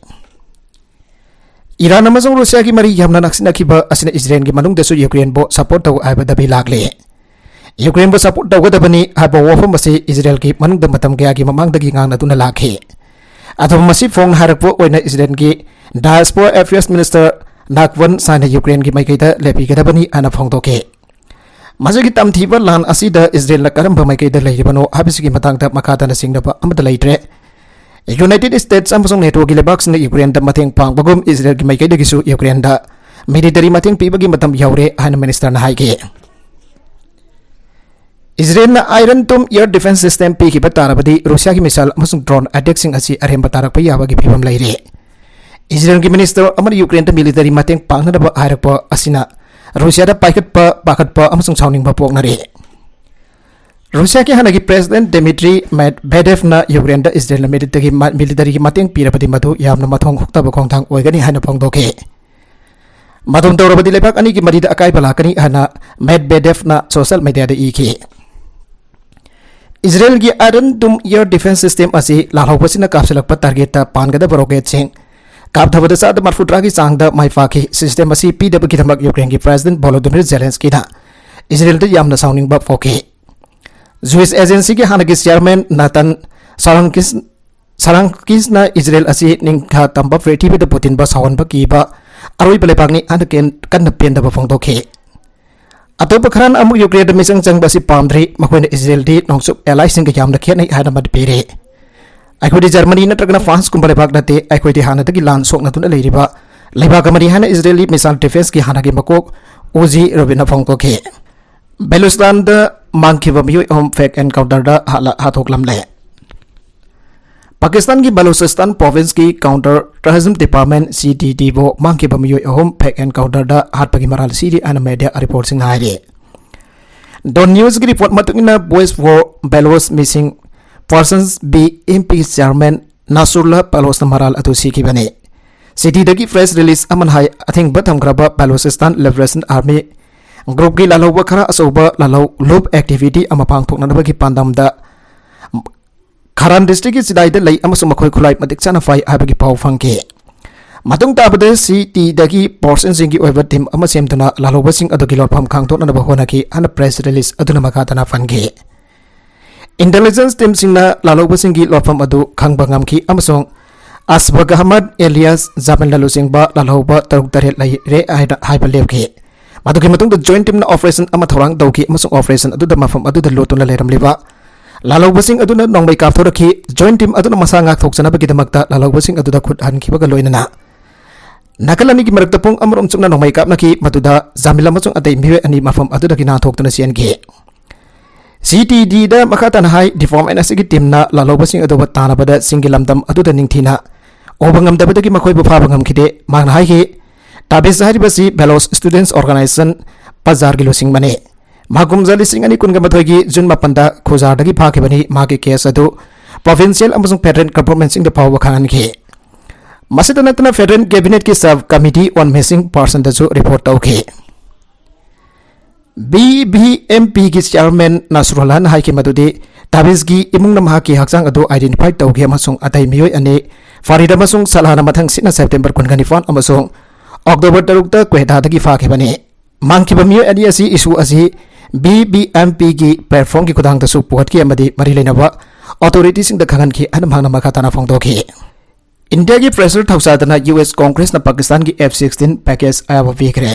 ꯏꯔꯥꯟ ꯑꯃꯁꯨꯡ ꯔꯨꯁꯤꯌꯥꯒꯤ ꯃꯔꯤ ꯌꯥꯝꯅ ꯅꯛꯁꯤꯟꯅꯈꯤꯕ ꯑꯁꯤꯅ ꯏꯖꯔꯦꯜꯒꯤ ꯃꯅꯨꯡꯗꯁꯨ ꯌꯨꯀ꯭ꯔꯦꯟꯕꯨ ꯁꯄꯣꯔꯠ ꯇꯧ ꯍꯥꯏꯕ ꯗꯥꯕꯤ ꯂꯥꯛꯂꯤ꯫ ꯌꯨꯀ꯭ꯔꯦꯟꯕꯨ ꯁꯄꯣꯔꯠ ꯇꯧꯒꯗꯕꯅꯤ ꯍꯥꯏꯕ ꯋꯥꯐꯝ ꯑꯁꯤ ꯏꯖꯔꯦꯜꯒꯤ ꯃꯅꯨꯡꯗ ꯃꯇꯝ ꯀꯌꯥꯒꯤ ꯃꯃꯥꯡꯗꯒꯤ ꯉꯥꯡꯅꯗꯨꯅ ꯂꯥꯛꯈꯤ꯫ ꯑꯗꯨꯕꯨ ꯃꯁꯤ ꯐꯣꯡꯅ ꯍꯥꯏꯔꯛꯄ ꯑꯣꯏꯅ ꯏꯖꯔꯦꯜꯒꯤ ꯗꯥꯏꯁꯄꯣꯔꯥ ꯑꯦꯐꯤꯌꯔꯁ ꯃꯤꯅꯤꯁꯇꯔ ꯅꯥꯛꯋꯟ ꯁꯥꯏꯅ ꯌꯨꯀ꯭ꯔꯦꯟꯒꯤ ꯃꯥꯏꯀꯩꯗ ꯂꯦꯞꯄꯤꯒꯗꯕꯅꯤ ꯍꯥꯏꯅ ꯐꯣꯡꯗꯣꯛꯈꯤ꯫ ꯃꯁꯤꯒꯤ ꯇꯝꯊꯤꯕ ꯂꯥꯟ ꯑꯁꯤꯗ ꯏꯖꯔꯦꯜꯅ ꯀꯔꯝꯕ ꯃꯥꯏꯀꯩꯗ ꯂꯩꯔꯤꯕꯅꯣ ꯍꯥꯏꯕꯁꯤꯒꯤ ꯃꯇꯥꯡꯗ ꯃꯈꯥ ꯇꯥꯅ ꯆꯤꯡꯅꯕ ꯑꯃꯠꯇ ꯂꯩꯇ꯭ꯔꯦ꯫ ꯌꯨꯅꯥꯏꯇꯦꯗ ꯁ꯭ꯇꯦꯠꯁ ꯑꯃꯁꯨꯡ ꯅꯦꯇꯣꯒꯤ ꯂꯩꯕꯥꯛꯁꯤꯡꯅ ꯌꯨꯀ꯭ꯔꯦꯟꯗ ꯃꯇꯦꯡ ꯄꯥꯡꯕꯒꯨꯝ ꯏꯖꯔꯦꯜꯒꯤ ꯃꯥꯏꯀꯩꯗꯒꯤꯁꯨ ꯌꯨꯀ꯭ꯔꯦꯟꯗ ꯃꯤꯂꯤꯇꯔꯤ ꯃꯇꯦꯡ ꯄꯤꯕꯒꯤ ꯃꯇꯝ ꯌꯧꯔꯦ ꯍꯥꯏꯅ ꯃꯤꯅꯤꯁꯇꯔꯅ ꯍꯥꯏꯈꯤ꯫ ꯏꯖꯔꯦꯜꯅ ꯑꯥꯏꯔꯟ ꯗꯣꯝ ꯏꯌꯔ ꯗꯤꯐꯦꯟꯁ ꯁꯤꯁꯇꯦꯝ ꯄꯤꯈꯤꯕ ꯇꯥꯔꯕꯗꯤ ꯔꯨꯁꯤꯌꯥꯒꯤ ꯃꯤꯁꯥꯏꯜ ꯑꯃꯁꯨꯡ ꯗ꯭ꯔꯣꯟ ꯑꯦꯇꯦꯛꯁꯤꯡ ꯑꯁꯤ ꯑꯔꯦꯝꯕ ꯇꯥꯔꯛꯄ ꯌꯥꯕꯒꯤ ꯐꯤꯕꯝ ꯂꯩꯔꯦ꯫ ꯏꯖꯔꯦꯜꯒꯤ ꯃꯤꯅꯤꯁꯇꯔ ꯑꯃꯅ ꯌꯨꯀ꯭ꯔꯦꯟꯗ ꯃꯤꯂꯤꯇꯔꯤ ꯃꯇꯦꯡ ꯄꯥꯡꯅꯅꯕ ꯍꯥꯏꯔꯛꯄ ꯑꯁꯤꯅ ꯔꯨꯁꯤꯌꯥꯗ ꯄꯥꯏꯈꯠꯄ, ꯄꯥꯈꯠꯄ ꯑꯃꯁꯨꯡ ꯁꯥꯎꯅꯤꯡꯕ ꯄꯣꯛꯅꯔꯦ꯫ ꯔꯨꯁꯤꯌꯥꯒꯤ ꯍꯥꯟꯅꯒꯤ ꯄ꯭ꯔꯦꯁꯤꯗꯦꯟꯠ ꯗꯤꯃꯤꯇ꯭ꯔꯤ ꯃꯦꯗꯚꯦꯗꯦꯚꯅ ꯌꯨꯀ꯭ꯔꯦꯟꯗ ꯏꯖꯔꯦꯜꯅ ꯃꯤꯂꯤꯇꯔꯤ ꯃ-, ꯃꯤꯂꯤꯇꯔꯤꯒꯤ ꯃꯇꯦꯡ ꯄꯤꯔꯕꯗꯤ ꯃꯗꯨ ꯌꯥꯝꯅ ꯃꯊꯣꯡ ꯍꯨꯛꯇꯕ ꯈꯣꯡꯊꯥꯡ ꯑꯣꯏꯒꯅꯤ ꯍꯥꯏꯅ ꯐꯣꯡꯗꯣꯛꯈꯤ꯫ ꯃꯗꯨꯝ ꯇꯧꯔꯕꯗꯤ ꯂꯩꯕꯥꯛ ꯑꯅꯤꯒꯤ ꯃꯔꯤꯗ ꯑꯀꯥꯏꯕ ꯂꯥꯛꯀꯅꯤ ꯍꯥꯏꯅ ꯃꯦꯗꯚꯦꯗꯦꯚꯅ ꯁꯣꯁꯤꯌꯦꯜ ꯃꯤꯗꯤꯌꯥꯗ ꯏꯈꯤ꯫ ꯏꯖꯔꯦꯜꯒꯤ ꯑꯥꯏꯔꯟ ꯗꯨꯝ ꯏꯌꯔ ꯗꯤꯐꯦꯟꯁ ꯁꯤꯁꯇꯦꯝ ꯑꯁꯤ ꯂꯥꯜꯍꯧꯕꯁꯤꯅ ꯀꯥꯞꯁꯤꯜꯂꯛꯄ ꯇꯥꯔꯒꯦꯠꯇ ꯄꯥꯟꯒꯗꯕ ꯔꯣꯀꯦꯠꯁꯤꯡ ꯀꯥꯞꯊꯕꯗ ꯆꯥꯗ ꯃꯔꯐꯨ ꯇꯔꯥꯒꯤ ꯆꯥꯡꯗ ꯃꯥꯏ ꯄꯥꯛꯈꯤ꯫ ꯁꯤꯁꯇꯦꯝ ꯑꯁꯤ ꯄꯤꯗꯕꯒꯤꯗꯃꯛ ꯌꯨꯀ꯭ꯔꯦꯟꯒꯤ ꯄ꯭ꯔꯦꯁꯤꯗꯦꯟꯠ ꯚꯣꯂꯣꯗꯤꯃꯤꯔ ꯖꯦꯂꯦꯟꯁꯀꯤꯅ ꯏꯖꯔꯦꯜꯗ ꯌꯥꯝꯅ ꯁꯥꯎꯅꯤꯡꯕ ꯐꯥꯎꯈꯤ꯫ ꯖ꯭ꯌꯨꯏꯁ ꯑꯦꯖꯦꯟꯁꯤꯒꯤ ꯍꯥꯟꯅꯒꯤ ꯆꯤꯌꯔꯃꯦꯟ ꯅꯥꯇꯟ ꯁꯥꯔꯥꯡꯀꯤꯁ-, ꯁꯥꯔꯥꯡꯀꯤꯁꯅ ꯏꯖꯔꯦꯜ ꯑꯁꯤ ꯅꯤꯡꯈꯥ ꯇꯝꯕ ꯄ꯭ꯔꯤꯊꯤꯕꯤꯗ ꯄꯨꯇꯤꯟꯕ ꯁꯥꯎꯍꯟꯕ ꯀꯤꯕ ꯑꯔꯣꯏꯕ ꯂꯩꯕꯥꯛꯅꯤ ꯍꯥꯏꯅ ꯀꯦꯟ-, ꯀꯟꯅ ꯄꯦꯟꯗꯕ ꯐꯣꯡꯗꯣꯛꯈꯤ꯫ ꯑꯇꯣꯞꯄ ꯈꯔꯅ ꯑꯃꯨꯛ ꯌꯨꯀ꯭ꯔꯦꯟꯗ ꯃꯤꯆꯪ ꯆꯪꯕ ꯑꯁꯤ ꯄꯥꯝꯗ꯭ꯔꯤ꯫ ꯃꯈꯣꯏꯅ ꯏꯖꯔꯦꯜꯗꯤ ꯅꯣꯡꯆꯨꯞ ꯑꯦꯂꯥꯏꯁꯤꯡꯒ ꯌꯥꯝꯅ ꯈꯦꯠꯅꯩ ꯍꯥꯏꯅ ꯃꯗꯨ ꯄꯤꯔꯤ꯫ "ꯑꯩꯈꯣꯏꯗꯤ ꯖꯔꯃꯅꯤ ꯅꯠꯇ꯭ꯔꯒꯅ ꯐ꯭ꯔꯥꯟꯁꯀꯨꯝꯕ ꯂꯩꯕꯥꯛ ꯅꯠꯇꯦ꯫ ꯑꯩꯈꯣꯏꯗꯤ ꯍꯥꯟꯅꯗꯒꯤ ꯂꯥꯟ ꯁꯣꯛꯅꯗꯨꯅ ꯂꯩꯔꯤꯕ ꯂꯩꯕꯥꯛ ꯑꯃꯅꯤ" ꯍꯥꯏꯅ ꯏꯖꯔꯦꯜꯂꯤ ꯃꯤꯁꯥꯏꯜ ꯗꯤꯐꯦꯟꯁꯀꯤ ꯍꯥꯟꯅꯒꯤ ꯃꯀꯣꯛ ꯎꯖꯤ ꯔꯨꯕꯤꯟꯅ ꯐꯣꯡꯗꯣꯛꯈꯤ꯫ ꯕꯦꯂꯨꯆꯤꯁꯇꯥꯟꯗ ꯃꯥꯡꯈꯤꯕ ꯃꯤꯑꯣꯏ ꯑꯍꯨꯝ ꯐꯦꯛ ꯑꯦꯟꯀꯥꯎꯟꯇꯔꯗ ꯍꯥꯠꯂ-, ꯍꯥꯠꯇꯣꯛꯂꯝꯂꯦ꯫ ꯄꯥꯀꯤꯁꯇꯥꯟꯒꯤ ꯕꯂꯨꯆꯤꯁꯇꯥꯟ ꯄ꯭ꯔꯣꯚꯤꯟꯁꯀꯤ ꯀꯥꯎꯟꯇꯔ ꯇꯔꯥꯖꯝ ꯗꯤꯄꯥꯔꯠꯃꯦꯟ, ꯁꯤ ꯇꯤ ꯗꯤꯕꯨ ꯃꯥꯡꯈꯤꯕ ꯃꯤꯑꯣꯏ ꯑꯍꯨꯝ ꯐꯦꯛ ꯑꯦꯟꯀꯥꯎꯟꯇꯔꯗ ꯍꯥꯠꯄꯒꯤ ꯃꯔꯥꯜ ꯁꯤꯔꯤ ꯍꯥꯏꯅ ꯃꯦꯗꯤꯌꯥ ꯔꯤꯄꯣꯔꯠꯁꯤꯡꯅ ꯍꯥꯏꯔꯤ꯫ ꯗꯣꯟ ꯅ꯭ꯌꯨꯁꯀꯤ ꯔꯤꯄꯣꯔꯠ ꯃꯇꯨꯡ ꯏꯟꯅ, Voice for Baloch Missing Persons, B M P chairman Nasrullah ꯕꯂꯣꯆꯅ ꯃꯔꯥꯜ ꯑꯗꯨ ꯁꯤꯈꯤꯕꯅꯤ꯫ ꯁꯤꯇꯤꯗꯒꯤ ꯄ꯭ꯔꯦꯁ ꯔꯤꯂꯤꯖ ꯑꯃꯅ ꯍꯥꯏ, ꯑꯊꯤꯡꯕ ꯊꯝꯈ꯭ꯔꯕ ꯕꯂꯨꯆꯤꯁꯇꯥꯟ ꯂꯤꯕꯔꯦꯁꯟ ꯑꯥꯔꯃꯤ ꯒ꯭ꯔꯨꯞꯀꯤ ꯂꯥꯜꯍꯧꯕ ꯈꯔ ꯑꯆꯧꯕ ꯂꯥꯜꯍꯧ ꯂꯨꯞ ꯑꯦꯛꯇꯤꯚꯤꯇꯤ ꯑꯃ ꯄꯥꯡꯊꯣꯛꯅꯅꯕꯒꯤ ꯄꯥꯟꯗꯝꯗ ꯈꯥꯔꯥꯟ ꯗꯤꯁꯇ꯭ꯔꯤꯛꯀꯤ ꯆꯤꯗꯥꯏꯗ ꯂꯩ ꯑꯃꯁꯨꯡ ꯃꯈꯣꯏ ꯈꯨꯠꯂꯥꯏ ꯃꯇꯤꯛ ꯆꯥꯅ ꯄꯥꯏ ꯍꯥꯏꯕꯒꯤ ꯄꯥꯎ ꯐꯪꯈꯤ꯫ ꯃꯇꯨꯡ ꯇꯥꯕꯗ ꯁꯤ ꯇꯤꯗꯒꯤ ꯄꯣꯔꯁꯟꯁꯤꯡꯒꯤ ꯑꯣꯏꯕ ꯇꯤꯝ ꯑꯃ ꯁꯦꯝꯗꯨꯅ ꯂꯥꯜꯍꯧꯕꯁꯤꯡ ꯑꯗꯨꯒꯤ ꯂꯣꯠꯐꯝ ꯈꯪꯗꯣꯛꯅꯅꯕ ꯍꯣꯠꯅꯈꯤ ꯍꯥꯏꯅ ꯄ꯭ꯔꯦꯁ ꯔꯤꯂꯤꯖ ꯑꯗꯨꯅ ꯃꯈꯥ ꯇꯥꯅ ꯄꯟꯈꯤ꯫ ꯏꯟꯇꯦꯂꯤꯖꯦꯟꯁ ꯇꯤꯝꯁꯤꯡꯅ ꯂꯥꯜꯍꯧꯕꯁꯤꯡꯒꯤ ꯂꯣꯠꯐꯝ ꯑꯗꯨ ꯈꯪꯕ ꯉꯝꯈꯤ ꯑꯃꯁꯨꯡ ꯑꯁꯕꯛ ꯑꯍꯃꯗ ꯑꯦꯂꯤꯌꯥꯁ ꯖꯥꯃꯤꯟꯂꯥ ꯂꯨꯆꯤꯡꯕ ꯂꯥꯜꯍꯧꯕ ꯇꯔꯨꯛ ꯇꯔꯦꯠ ꯂꯩꯔꯦ ꯍꯥꯏꯅ ꯍꯥꯏꯕ ꯂꯦꯞꯈꯤ꯫ ꯃꯗꯨꯒꯤ ꯃꯇꯨꯡꯗ ꯖꯣꯏꯟ ꯇꯤꯝꯅ ꯑꯣꯄꯔꯦꯁꯟ ꯑꯃ ꯊꯧꯔꯥꯡ ꯇꯧꯈꯤ ꯑꯃꯁꯨꯡ ꯑꯣꯄꯔꯦꯁꯟ ꯑꯗꯨꯗ ꯃꯐꯝ ꯑꯗꯨꯗ ꯂꯣꯠꯇꯨꯅ ꯂꯩꯔꯝꯂꯤꯕ ꯂꯥꯜꯍꯧꯕꯁꯤꯡ ꯑꯗꯨꯅ ꯅꯣꯡꯃꯩ ꯀꯥꯞꯊꯣꯔꯛꯈꯤ꯫ ꯖꯣꯏꯟ ꯇꯤꯝ ꯑꯗꯨꯅ ꯃꯁꯥ ꯉꯥꯛꯊꯣꯛꯆꯅꯕꯒꯤꯗꯃꯛꯇ ꯂꯥꯜꯍꯧꯕꯁꯤꯡ ꯑꯗꯨꯗ ꯈꯨꯠ ꯍꯟꯈꯤꯕꯒ ꯂꯣꯏꯅꯅ ꯅꯥꯀꯜ ꯑꯅꯤꯒꯤ ꯃꯔꯛꯇ ꯄꯨꯡ ꯑꯃꯔꯣꯝ ꯆꯨꯞꯅ ꯅꯣꯡꯃꯩ ꯀꯥꯞꯅꯈꯤ, ꯃꯗꯨꯗ ꯖꯥꯃꯤꯜ ꯑꯃꯁꯨꯡ ꯑꯇꯩ ꯃꯤꯑꯣꯏ ꯑꯅꯤ ꯃꯐꯝ ꯑꯗꯨꯗꯒꯤ ꯅꯥꯟꯊꯣꯛꯇꯨꯅ ꯆꯦꯟꯈꯤ꯫ ꯁꯤ ꯇꯤ ꯗꯤꯗ ꯃꯈꯥ ꯇꯥꯅ ꯍꯥꯏ, ꯗꯤꯄꯥꯔꯠꯃꯦꯟ ꯑꯁꯤꯒꯤ ꯇꯤꯝꯅ ꯂꯥꯜꯍꯧꯕꯁꯤꯡ ꯑꯗꯨꯕꯨ ꯇꯥꯟꯅꯕꯗ ꯆꯤꯡꯒꯤ ꯂꯝꯗꯝ ꯑꯗꯨꯗ ꯅꯤꯡꯊꯤꯅ ꯎꯕ ꯉꯝꯗꯕꯗꯒꯤ ꯃꯈꯣꯏꯕꯨ ꯐꯥꯕ ꯉꯝꯈꯤꯗꯦ꯫ ꯃꯍꯥꯛꯅ ꯍꯥꯏꯈꯤ, ꯇꯥꯕꯤꯖ ꯍꯥꯏꯔꯤꯕꯁꯤ ꯕꯦꯂꯣꯁ ꯁ꯭ꯇꯨꯗꯦꯟꯠꯁ ꯑꯣꯔꯒꯅꯥꯏꯖꯦꯁꯟ ꯄꯖꯥꯔꯒꯤ ꯂꯨꯆꯤꯡꯕꯅꯤ꯫ ꯃꯍꯥꯛ ꯀꯨꯝꯖꯥ ꯂꯤꯁꯤꯡ ꯑꯅꯤ ꯀꯨꯟꯒ ꯃꯥꯊꯣꯏꯒꯤ ꯖꯨꯟ ꯃꯥꯄꯟꯗ ꯈꯨꯖꯥꯔꯗꯒꯤ ꯐꯥꯈꯤꯕꯅꯤ꯫ ꯃꯍꯥꯛꯀꯤ ꯀꯦꯁ ꯑꯗꯨ ꯄ꯭ꯔꯣꯚꯤꯟꯁꯤꯌꯦꯜ ꯑꯃꯁꯨꯡ ꯐꯦꯗꯔꯦꯜ ꯒꯚꯔꯟꯃꯦꯟꯠꯁꯤꯡꯗ ꯐꯥꯎꯕ ꯈꯪꯍꯟꯈꯤ꯫ ꯃꯁꯤꯗ ꯅꯠꯇꯅ ꯐꯦꯗꯔꯦꯜ ꯀꯦꯕꯤꯅꯦꯠꯀꯤ ꯁꯕ ꯀꯃꯤꯇꯤ ꯑꯣꯟ ꯃꯤꯁꯤꯡ ꯄꯔꯁꯟꯗꯁꯨ ꯔꯤꯄꯣꯔꯠ ꯇꯧꯈꯤ꯫ ꯕꯤ ꯚꯤ ꯑꯦꯝ ꯄꯤꯒꯤ ꯆꯤꯌꯥꯔꯃꯦꯟ ꯅꯥꯁꯔꯨꯜꯂꯥꯅ ꯍꯥꯏꯈꯤ ꯃꯗꯨꯗꯤ ꯇꯥꯕꯤꯖꯒꯤ ꯏꯃꯨꯡꯅ ꯃꯍꯥꯛꯀꯤ ꯍꯛꯆꯥꯡ ꯑꯗꯨ ꯑꯥꯏꯗꯦꯟꯇꯤꯐꯥꯏ ꯇꯧꯈꯤ ꯑꯃꯁꯨꯡ ꯑꯇꯩ ꯃꯤꯑꯣꯏ ꯑꯅꯤ, ꯐꯔꯤꯗ ꯑꯃꯁꯨꯡ ꯁꯂꯥꯅ, ꯃꯊꯪ ꯁꯤꯠꯅ ꯁꯦꯞꯇꯦꯝꯕꯔ ꯀꯨꯟꯒ ꯅꯤꯄꯥꯟ ꯑꯃꯁꯨꯡ ꯑꯣꯛꯇꯣꯕꯔ ꯇꯔꯨꯛꯇ ꯀ꯭ꯋꯦꯇꯥꯗꯒꯤ ꯐꯥꯈꯤꯕꯅꯤ꯫ ꯃꯥꯡꯈꯤꯕ ꯃꯤꯑꯣꯏ ꯑꯅꯤ ꯑꯁꯤ ꯏꯁꯨ ꯑꯁꯤ ꯕꯤ ꯚꯤ ꯑꯦꯝ ꯄꯤꯒꯤ ꯄ꯭ꯂꯦꯠꯐꯣꯔꯝꯒꯤ ꯈꯨꯠꯊꯥꯡꯗꯁꯨ ꯄꯨꯈꯠꯈꯤ ꯑꯃꯗꯤ ꯃꯔꯤ ꯂꯩꯅꯕ ꯑꯣꯊꯣꯔꯤꯇꯤꯁꯤꯡꯗ ꯈꯪꯍꯟꯈꯤ ꯍꯥꯏꯅ ꯃꯍꯥꯛꯅ ꯃꯈꯥ ꯇꯥꯅ ꯐꯣꯡꯗꯣꯛꯈꯤ꯫ ꯏꯟꯗꯤꯌꯥꯒꯤ ꯄ꯭ꯔꯦꯁꯔ ꯊꯧꯁꯥꯗꯅ ꯌꯨ ꯑꯦꯁ ꯀꯣꯡꯒ꯭ꯔꯦꯁꯅ ꯄꯥꯀꯤꯁꯇꯥꯟꯒꯤ ꯑꯦꯐ ꯁꯤꯛꯁꯇꯤꯟ ꯄꯦꯀꯦꯖ ꯑꯌꯥꯕ ꯄꯤꯈ꯭ꯔꯦ꯫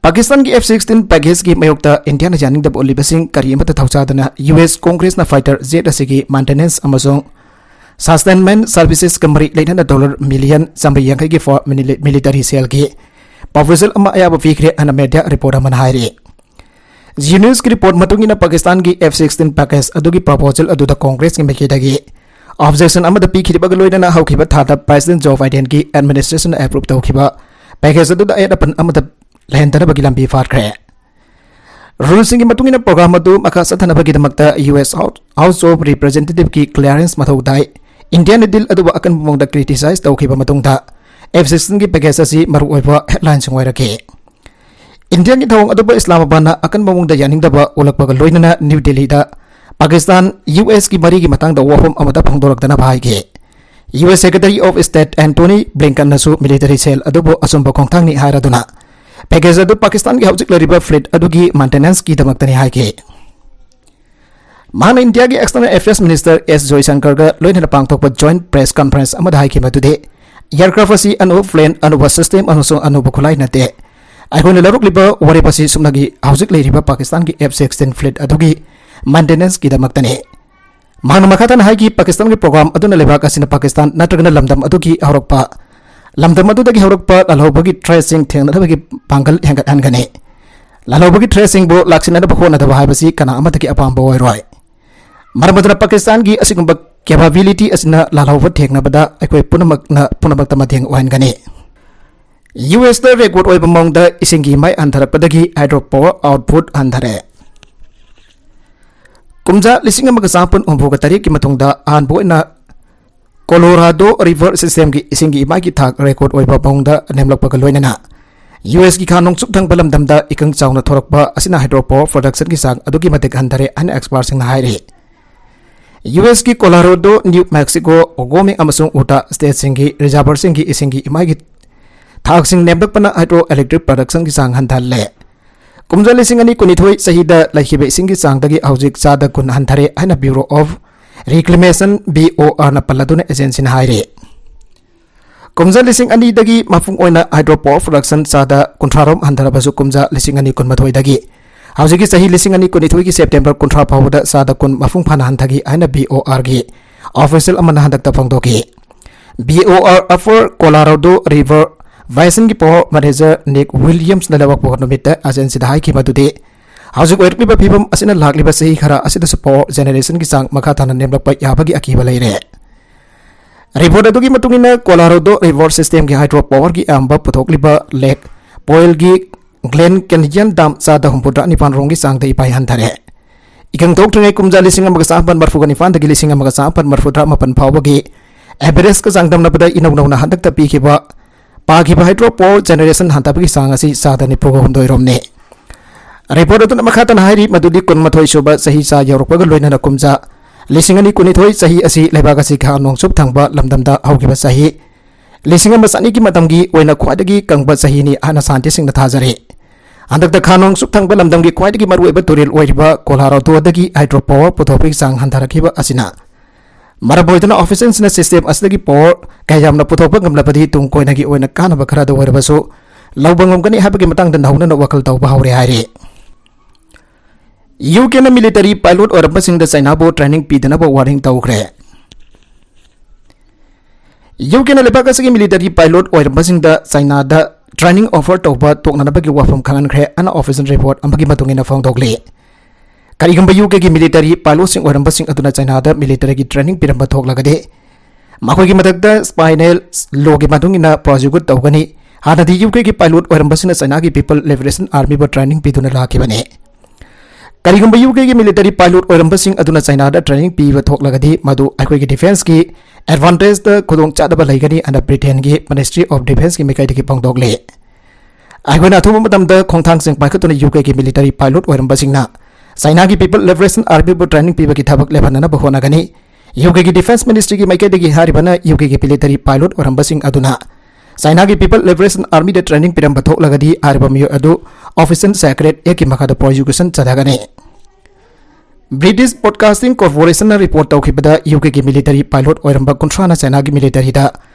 ꯄꯥꯀꯤꯁꯇꯥꯟꯒꯤ ꯑꯦꯐ ꯁꯤꯛꯁꯇꯤꯟ ꯄꯦꯀꯦꯖꯀꯤ ꯃꯥꯌꯣꯛꯇ ꯏꯟꯗꯤꯌꯥꯅ ꯌꯥꯅꯤꯡꯗꯕ ꯎꯠꯂꯤꯕꯁꯤꯡ ꯀꯔꯤ ꯑꯃꯠꯇ ꯊꯧꯁꯥꯗꯅ ꯌꯨ ꯑꯦꯁ ꯀꯣꯡꯒ꯭ꯔꯦꯁꯅ ꯐꯥꯏꯇꯔ ꯖꯦꯠ ꯑꯁꯤꯒꯤ ꯃꯦꯟꯇꯦꯅꯦꯟꯁ ꯑꯃꯁꯨꯡ ꯁꯁꯇꯦꯟꯃꯦꯟꯠ ꯁꯔꯚꯤꯁꯦꯁꯀ ꯃꯔꯤ ꯂꯩꯅꯅ ꯗꯣꯂꯔ ꯃꯤꯂꯤꯌꯟ ꯆꯥꯃꯔꯤ ꯌꯥꯡꯈꯩꯒꯤ ꯐꯣ-, ꯃꯤꯂꯤ-, ꯃꯤꯂꯤꯇꯔꯤ ꯁꯦꯜꯒꯤ ꯄ꯭ꯔꯣꯄꯣꯖꯦꯜ ꯑꯃ ꯑꯌꯥꯕ ꯄꯤꯈ꯭ꯔꯦ ꯍꯥꯏꯅ ꯃꯦꯗꯤꯌꯥ ꯔꯤꯄꯣꯔꯠ ꯑꯃꯅ ꯍꯥꯏꯔꯤ꯫ ꯖꯤ ꯅ꯭ꯌꯨꯁꯀꯤ ꯔꯤꯄꯣꯔꯠ ꯃꯇꯨꯡ ꯏꯟꯅ, ꯄꯥꯀꯤꯁꯇꯥꯟꯒꯤ F sixteen package ꯑꯗꯨꯒꯤ proposal ꯑꯗꯨꯗ ꯀꯣꯡꯒ꯭ꯔꯦꯁꯀꯤ ꯃꯥꯏꯀꯩꯗꯒꯤ objection ꯑꯃꯗ ꯄꯤꯈꯤꯕꯒ ꯂꯣꯏꯅꯅ ꯍꯧꯈꯤꯕ ꯊꯥꯗ President Joe Bidenꯒꯤ administrationꯅ approve ꯇꯧꯈꯤꯕ package ꯑꯗꯨꯗ ꯑꯌꯦꯠ ꯑꯄꯟ ꯑꯃꯗ ꯂꯩꯍꯟꯗꯅꯕꯒꯤ ꯂꯝꯕꯤ ꯐꯥꯠꯈ꯭ꯔꯦ꯫ Ruleꯁꯤꯡꯒꯤ ꯃꯇꯨꯡ ꯏꯟꯅ, program ꯑꯗꯨ ꯃꯈꯥ ꯆꯠꯊꯅꯕꯒꯤꯗꯃꯛꯇ U S House, House of Representativeꯀꯤ clearance ꯃꯊꯧ ꯇꯥꯏ꯫ ꯏꯟꯗꯤꯌꯥꯅ deal ꯑꯗꯨꯕꯨ ꯑꯀꯟꯕ ꯃꯑꯣꯡꯗ criticize ꯇꯧꯈꯤꯕ ꯃꯇꯨꯡꯗ, F sixteenꯒꯤ package ꯑꯁꯤ ꯃꯔꯨꯑꯣꯏꯕ headlineꯁꯤꯡ ꯑꯣꯏꯔꯛꯈꯤ꯫ ꯏꯟꯗꯤꯌꯥꯒꯤ ꯊꯧꯑꯣꯡ ꯑꯗꯨꯕꯨ ꯏꯁꯂꯥꯃꯥꯕꯥꯗꯅ ꯑꯀꯟꯕ ꯃꯑꯣꯡꯗ ꯌꯥꯅꯤꯡꯗꯕ ꯎꯠꯂꯛꯄꯒ ꯂꯣꯏꯅꯅ ꯅ꯭ꯌꯨ ꯗꯦꯜꯂꯤꯗ ꯄꯥꯀꯤꯁꯇꯥꯟ U Sꯀꯤ ꯃꯔꯤꯒꯤ ꯃꯇꯥꯡꯗ ꯋꯥꯐꯝ ꯑꯃꯗ ꯐꯣꯡꯗꯣꯔꯛꯇꯅꯕ ꯍꯥꯏꯈꯤ꯫ U S Secretary of State Antony Blinkenꯅꯁꯨ military sale ꯑꯗꯨꯕꯨ ꯑꯆꯨꯝꯕ ꯈꯣꯡꯊꯥꯡꯅꯤ ꯍꯥꯏꯔꯗꯨꯅ, package ꯑꯗꯨ ꯄꯥꯀꯤꯁꯇꯥꯟꯒꯤ ꯍꯧꯖꯤꯛ ꯂꯩꯔꯤꯕ fleet ꯑꯗꯨꯒꯤ maintenanceꯀꯤꯗꯃꯛꯇꯅꯤ ꯍꯥꯏꯈꯤ꯫ ꯃꯍꯥꯛꯅ ꯏꯟꯗꯤꯌꯥꯒꯤ External Affairs Minister S ꯖꯣꯏꯁꯪꯀꯔꯒ ꯂꯣꯏꯅꯅ ꯄꯥꯡꯊꯣꯛꯄ joint press conference ꯑꯃꯗ ꯍꯥꯏꯈꯤ ꯃꯗꯨꯗꯤ, aircraft ꯑꯁꯤ ꯑꯅꯧꯕ plane, ꯑꯅꯧꯕ system ꯑꯃꯁꯨꯡ ꯑꯅꯧꯕ ꯈꯨꯠꯂꯥꯏ ꯅꯠꯇꯦ꯫ ꯑꯩꯈꯣꯏꯅ ꯂꯧꯔꯛꯂꯤꯕ ꯋꯥꯔꯦꯞ ꯑꯁꯤ ꯁꯨꯞꯅꯒꯤ ꯍꯧꯖꯤꯛ ꯂꯩꯔꯤꯕ ꯄꯥꯀꯤꯁꯇꯥꯟꯒꯤ F sixteen fleet ꯑꯗꯨꯒꯤ maintenanceꯀꯤꯗꯃꯛꯇꯅꯤ꯫ ꯃꯍꯥꯛꯅ ꯃꯈꯥ ꯇꯥꯅ ꯍꯥꯏꯈꯤ, ꯄꯥꯀꯤꯁꯇꯥꯟꯒꯤ program ꯑꯗꯨꯅ ꯂꯩꯕꯥꯛ ꯑꯁꯤꯅ ꯄꯥꯀꯤꯁꯇꯥꯟ ꯅꯠꯇ꯭ꯔꯒꯅ ꯂꯝꯗꯝ ꯑꯗꯨꯒꯤ ꯍꯧꯔꯛꯄ, ꯂꯝꯗꯝ ꯑꯗꯨꯗꯒꯤ ꯍꯧꯔꯛꯄ ꯂꯥꯜꯍꯧꯕꯒꯤ threatꯁꯤꯡ ꯊꯦꯡꯅꯅꯕꯒꯤ ꯄꯥꯡꯒꯜ ꯍꯦꯟꯒꯠꯍꯟꯒꯅꯤ꯫ ꯂꯥꯜꯍꯧꯕꯒꯤ threatꯁꯤꯡꯕꯨ ꯂꯥꯛꯁꯤꯟꯅꯅꯕ ꯍꯣꯠꯅꯗꯕ ꯍꯥꯏꯕꯁꯤ ꯀꯅꯥ ꯑꯃꯠꯇꯒꯤ ꯑꯄꯥꯝꯕ ꯑꯣꯏꯔꯣꯏ꯫ ꯃꯔꯝ ꯑꯗꯨꯅ ꯄꯥꯀꯤꯁꯇꯥꯟꯒꯤ ꯑꯁꯤꯒꯨꯝꯕ capability ꯑꯁꯤꯅ ꯂꯥꯜꯍꯧꯕ ꯊꯦꯡꯅꯕꯗ ꯑꯩꯈꯣꯏ ꯄꯨꯝꯅꯃꯛꯅ ꯄꯨꯝꯅꯃꯛꯇ ꯃꯇꯦꯡ ꯑꯣꯏꯍꯟꯒꯅꯤ꯫ U Sꯇ record ꯑꯣꯏꯕ ꯃꯑꯣꯡꯗ ꯏꯁꯤꯡꯒꯤ ꯏꯃꯥꯏ ꯍꯟꯊꯔꯛꯄꯗꯒꯤ hydro power output ꯍꯟꯊꯔꯦ꯫ ꯀꯨꯝꯖꯥ ꯂꯤꯁꯤꯡ ꯑꯃꯒ ꯆꯥꯃꯥꯄꯟ ꯍꯨꯝꯐꯨꯒ ꯇꯔꯦꯠꯀꯤ ꯃꯇꯨꯡꯗ ꯑꯍꯥꯟꯕ ꯑꯣꯏꯅ Colorado River systemꯒꯤ ꯏꯁꯤꯡꯒꯤ ꯏꯃꯥꯏꯒꯤ ꯊꯥꯛ record ꯑꯣꯏꯕ ꯃꯑꯣꯡꯗ ꯅꯦꯝꯂꯛꯄꯒ ꯂꯣꯏꯅꯅ, U Sꯀꯤ ꯈꯥ ꯅꯣꯡꯆꯨꯞ ꯊꯪꯕ ꯂꯝꯗꯝꯗ ꯏꯀꯪ ꯆꯥꯎꯅ ꯊꯣꯔꯛꯄ ꯑꯁꯤꯅ hydro power productionꯒꯤ ꯆꯥꯡ ꯑꯗꯨꯛꯀꯤ ꯃꯇꯤꯛ ꯍꯟꯊꯔꯦ ꯍꯥꯏꯅ expertꯁꯤꯡꯅ ꯍꯥꯏꯔꯤ꯫ U Sꯀꯤ Colorado, New Mexico, Wyoming ꯑꯃꯁꯨꯡ Utah stateꯁꯤꯡꯒꯤ reservoirꯁꯤꯡꯒꯤ ꯏꯁꯤꯡꯒꯤ ꯏꯃꯥꯏꯒꯤ ꯊꯥꯛꯁꯤꯡ ꯅꯦꯝꯂꯛꯄꯅ hydroelectric productionꯒꯤ ꯆꯥꯡ ꯍꯟꯊꯍꯜꯂꯦ꯫ ꯀꯨꯝꯖꯥ ꯂꯤꯁꯤꯡ ꯑꯅꯤ ꯀꯨꯟꯅꯤꯊꯣꯏ ꯆꯍꯤꯗ ꯂꯩꯈꯤꯕ ꯏꯁꯤꯡꯒꯤ ꯆꯥꯡꯗꯒꯤ ꯍꯧꯖꯤꯛ ꯆꯥꯗ ꯀꯨꯟ ꯍꯟꯊꯔꯦ ꯍꯥꯏꯅ Bureau of Reclamation, B O Rꯅ ꯄꯜꯂꯗꯨꯅ agencyꯅ ꯍꯥꯏꯔꯤ꯫ ꯀꯨꯝꯖꯥ ꯂꯤꯁꯤꯡ ꯑꯅꯤꯗꯒꯤ ꯃꯄꯨꯡ ꯑꯣꯏꯅ hydro power production ꯆꯥꯗ ꯀꯨꯟꯊ꯭ꯔꯥ ꯔꯣꯝ ꯍꯟꯊꯔꯕꯁꯨ, ꯀꯨꯝꯖꯥ ꯂꯤꯁꯤꯡ ꯑꯅꯤ ꯀꯨꯟꯃꯥꯊꯣꯏꯗꯒꯤ ꯍꯧꯖꯤꯛꯀꯤ ꯆꯍꯤ ꯂꯤꯁꯤꯡ ꯑꯅꯤ ꯀꯨꯟꯅꯤꯊꯣꯏꯒꯤ September ꯀꯨꯟꯊ꯭ꯔꯥ ꯐꯥꯎꯕꯗ ꯆꯥꯗ ꯀꯨꯟ ꯃꯄꯨꯡ ꯐꯥꯅ ꯍꯟꯊꯈꯤ ꯍꯥꯏꯅ B O Rꯒꯤ official ꯑꯃꯅ ꯍꯟꯗꯛꯇ ꯐꯣꯡꯗꯣꯛꯈꯤ꯫ B O R Upper Colorado River Basinꯒꯤ power manager Nick Williamsꯅ ꯂꯩꯕꯥꯛꯄꯣꯛꯄ ꯅꯨꯃꯤꯠꯇ agencyꯗ ꯍꯥꯏꯈꯤ ꯃꯗꯨꯗꯤ, ꯍꯧꯖꯤꯛ ꯑꯣꯏꯔꯛꯂꯤꯕ ꯐꯤꯕꯝ ꯑꯁꯤꯅ ꯂꯥꯛꯂꯤꯕ ꯆꯍꯤ ꯈꯔ ꯑꯁꯤꯗꯁꯨ power generation ꯒꯤ ꯆꯥꯡ ꯃꯈꯥ ꯇꯥꯅ ꯅꯦꯝꯂꯛꯄ ꯌꯥꯕꯒꯤ ꯑꯀꯤꯕ ꯂꯩꯔꯦ꯫ Report ꯑꯗꯨꯒꯤ ꯃꯇꯨꯡ ꯏꯟꯅ, Colorado River System ꯒꯤ hydro power ꯒꯤ ꯑꯌꯥꯝꯕ ꯄꯨꯊꯣꯛꯂꯤꯕ Lake Powell ꯒꯤ Glen Canyon Dam ꯆꯥꯗ ꯍꯨꯝꯐꯨꯇꯔꯥ ꯅꯤꯄꯥꯟ ꯔꯣꯝꯒꯤ ꯆꯥꯡꯗ ꯏꯄꯥꯏ ꯍꯟꯊꯔꯦ꯫ ꯏꯀꯪ ꯊꯣꯛꯇ꯭ꯔꯤꯉꯩ ꯀꯨꯝꯖꯥ ꯂꯤꯁꯤꯡ ꯑꯃꯒ ꯆꯥꯃꯥꯄꯟ ꯃꯔꯤꯐꯨꯒ ꯅꯤꯄꯥꯟꯗꯒꯤ ꯂꯤꯁꯤꯡ ꯑꯃꯒ ꯆꯥꯃꯥꯄꯟ ꯃꯔꯤꯐꯨꯇꯔꯥ ꯃꯥꯄꯟ ꯐꯥꯎꯕꯒꯤ average ꯀ ꯆꯥꯡꯗꯝꯅꯕꯗ ꯏꯅꯧ ꯅꯧꯅ ꯍꯟꯗꯛꯇ ꯄꯤꯈꯤꯕ, ꯄꯥꯈꯤꯕ hydro power generation ꯍꯟꯊꯕꯒꯤ ꯆꯥꯡ ꯑꯁꯤ ꯆꯥꯗ ꯅꯤꯐꯨꯒ ꯍꯨꯝꯗꯣꯏ ꯔꯣꯝꯅꯤ꯫ Report ꯑꯗꯨꯅ ꯃꯈꯥ ꯇꯥꯅ ꯍꯥꯏꯔꯤ ꯃꯗꯨꯗꯤ ꯀꯨꯟꯃꯥꯊꯣꯏ ꯁꯨꯕ ꯆꯍꯤ ꯆꯥ ꯌꯧꯔꯛꯄꯒ ꯂꯣꯏꯅꯅ ꯀꯨꯝꯖꯥ ꯂꯤꯁꯤꯡ ꯑꯅꯤ ꯀꯨꯟꯅꯤꯊꯣꯏ ꯆꯍꯤ ꯑꯁꯤ ꯂꯩꯕꯥꯛ ꯑꯁꯤ ꯈꯥ ꯅꯣꯡꯆꯨꯞ ꯊꯪꯕ ꯂꯝꯗꯝꯗ ꯍꯧꯈꯤꯕ ꯆꯍꯤ ꯂꯤꯁꯤꯡ ꯑꯃ ꯆꯅꯤꯒꯤ ꯃꯇꯝꯒꯤ ꯑꯣꯏꯅ ꯈ꯭ꯋꯥꯏꯗꯒꯤ ꯀꯪꯕ ꯆꯍꯤꯅꯤ ꯍꯥꯏꯅ scientist ꯁꯤꯡꯅ ꯊꯥꯖꯔꯤ꯫ ꯍꯟꯗꯛꯇ ꯈꯥ ꯅꯣꯡꯆꯨꯞ ꯊꯪꯕ ꯂꯝꯗꯝꯒꯤ ꯈ꯭ꯋꯥꯏꯗꯒꯤ ꯃꯔꯨꯑꯣꯏꯕ ꯇꯨꯔꯦꯜ ꯑꯣꯏꯔꯤꯕ Colorado ꯗꯒꯤ hydro power ꯄꯨꯊꯣꯛꯄꯒꯤ ꯆꯥꯡ ꯍꯟꯊꯔꯛꯈꯤꯕ ꯑꯁꯤꯅ ꯃꯔꯝ ꯑꯣꯏꯗꯨꯅ official ꯁꯤꯡꯅ system ꯑꯁꯤꯗꯒꯤ power ꯀꯌꯥ ꯌꯥꯝꯅ ꯄꯨꯊꯣꯛꯄ ꯉꯝꯂꯕꯗꯤ ꯇꯨꯡ ꯀꯣꯏꯅꯒꯤ ꯑꯣꯏꯅ ꯀꯥꯟꯅꯕ ꯈꯔꯗ ꯑꯣꯏꯔꯕꯁꯨ ꯂꯧꯕ ꯉꯝꯒꯅꯤ ꯍꯥꯏꯕꯒꯤ ꯃꯇꯥꯡꯗ ꯅꯧꯍꯧꯅꯅ ꯋꯥꯈꯜ ꯇꯧꯕ ꯍꯧꯔꯦ ꯍꯥꯏꯔꯤ꯫ ꯌꯨ ꯀꯦꯅ military pilot ꯑꯣꯏꯔꯝꯕꯁꯤꯡꯗ ꯆꯩꯅꯥꯕꯨ training ꯄꯤꯗꯅꯕ warning ꯇꯧꯈ꯭ꯔꯦ꯫ ꯌꯨ ꯀꯦꯅ ꯂꯩꯕꯥꯛ ꯑꯁꯤꯒꯤ military pilot ꯑꯣꯏꯔꯝꯕꯁꯤꯡꯗ ꯆꯩꯅꯥꯗ training offer ꯇꯧꯕ ꯇꯣꯛꯅꯅꯕꯒꯤ ꯋꯥꯐꯝ ꯈꯪꯍꯟꯈ꯭ꯔꯦ ꯍꯥꯏꯅ official report ꯑꯃꯒꯤ ꯃꯇꯨꯡ ꯏꯟꯅ ꯐꯣꯡꯗꯣꯛꯂꯤ꯫ ꯀꯔꯤꯒꯨꯝꯕ ꯌꯨ ꯀꯦꯒꯤ military pilot ꯁꯤꯡ ꯑꯣꯏꯔꯝꯕꯁꯤꯡ ꯑꯗꯨꯅ ꯆꯩꯅꯥꯗ military ꯒꯤ training ꯄꯤꯔꯝꯕ ꯊꯣꯛꯂꯒꯗꯤ, ꯃꯈꯣꯏꯒꯤ ꯃꯊꯛꯇ spy law ꯒꯤ ꯃꯇꯨꯡ ꯏꯟꯅ prosecute ꯇꯧꯒꯅꯤ꯫ ꯍꯥꯟꯅꯗꯤ ꯌꯨ ꯀꯦꯒꯤ pilot ꯑꯣꯏꯔꯝꯕꯁꯤꯡꯅ ꯆꯩꯅꯥꯒꯤ People Liberation Army ꯕꯨ training ꯄꯤꯗꯨꯅ ꯂꯥꯛꯈꯤꯕꯅꯤ꯫ ꯀꯔꯤꯒꯨꯝꯕ ꯌꯨ ꯀꯦꯒꯤ military pilot ꯑꯣꯏꯔꯝꯕꯁꯤꯡ ꯑꯗꯨꯅ ꯆꯩꯅꯥꯗ training ꯄꯤꯕ ꯊꯣꯛꯂꯒꯗꯤ, ꯃꯗꯨ ꯑꯩꯈꯣꯏꯒꯤ defence ꯀꯤ advantage ꯇ ꯈꯨꯗꯣꯡꯆꯥꯗꯕ ꯂꯩꯒꯅꯤ ꯍꯥꯏꯅ Britain ꯒꯤ Ministry of Defence ꯀꯤ ꯃꯥꯏꯀꯩꯗꯒꯤ ꯐꯣꯡꯗꯣꯛꯂꯤ꯫ ꯑꯩꯈꯣꯏꯅ ꯑꯊꯨꯕ ꯃꯇꯝꯗ ꯈꯣꯡꯊꯥꯡꯁꯤꯡ ꯄꯥꯏꯈꯠꯇꯨꯅ ꯌꯨ ꯀꯦꯒꯤ military pilot ꯑꯣꯏꯔꯝꯕꯁꯤꯡꯅ ꯆꯩꯅꯥꯒꯤ People Liberation Army ꯕꯨ training ꯄꯤꯕꯒꯤ ꯊꯕꯛ ꯂꯦꯞꯍꯟꯅꯅꯕ ꯍꯣꯠꯅꯒꯅꯤ꯫ ꯌꯨ ꯀꯦꯒꯤ Defence Ministry ꯒꯤ ꯃꯥꯏꯀꯩꯗꯒꯤ ꯍꯥꯏꯔꯤꯕꯅ ꯌꯨ ꯀꯦꯒꯤ military pilot ꯑꯣꯏꯔꯝꯕꯁꯤꯡ ꯑꯗꯨꯅ ꯆꯩꯅꯥꯒꯤ People Liberation Army ꯗ training ꯄꯤꯔꯝꯕ ꯊꯣꯛꯂꯒꯗꯤ ꯍꯥꯏꯔꯤꯕ ꯃꯤꯑꯣꯏ ꯑꯗꯨ Officer Secret Act ꯀꯤ ꯃꯈꯥꯗ prosecution ꯆꯠꯊꯒꯅꯤ꯫ British Broadcasting Corporation ꯅ report ꯇꯧꯈꯤꯕꯗ, ꯌꯨ ꯀꯦꯒꯤ military pilot ꯑꯣꯏꯔꯝꯕ ꯀꯨꯟꯊ꯭ꯔꯥꯅ ꯆꯩꯅꯥꯒꯤ military ꯗ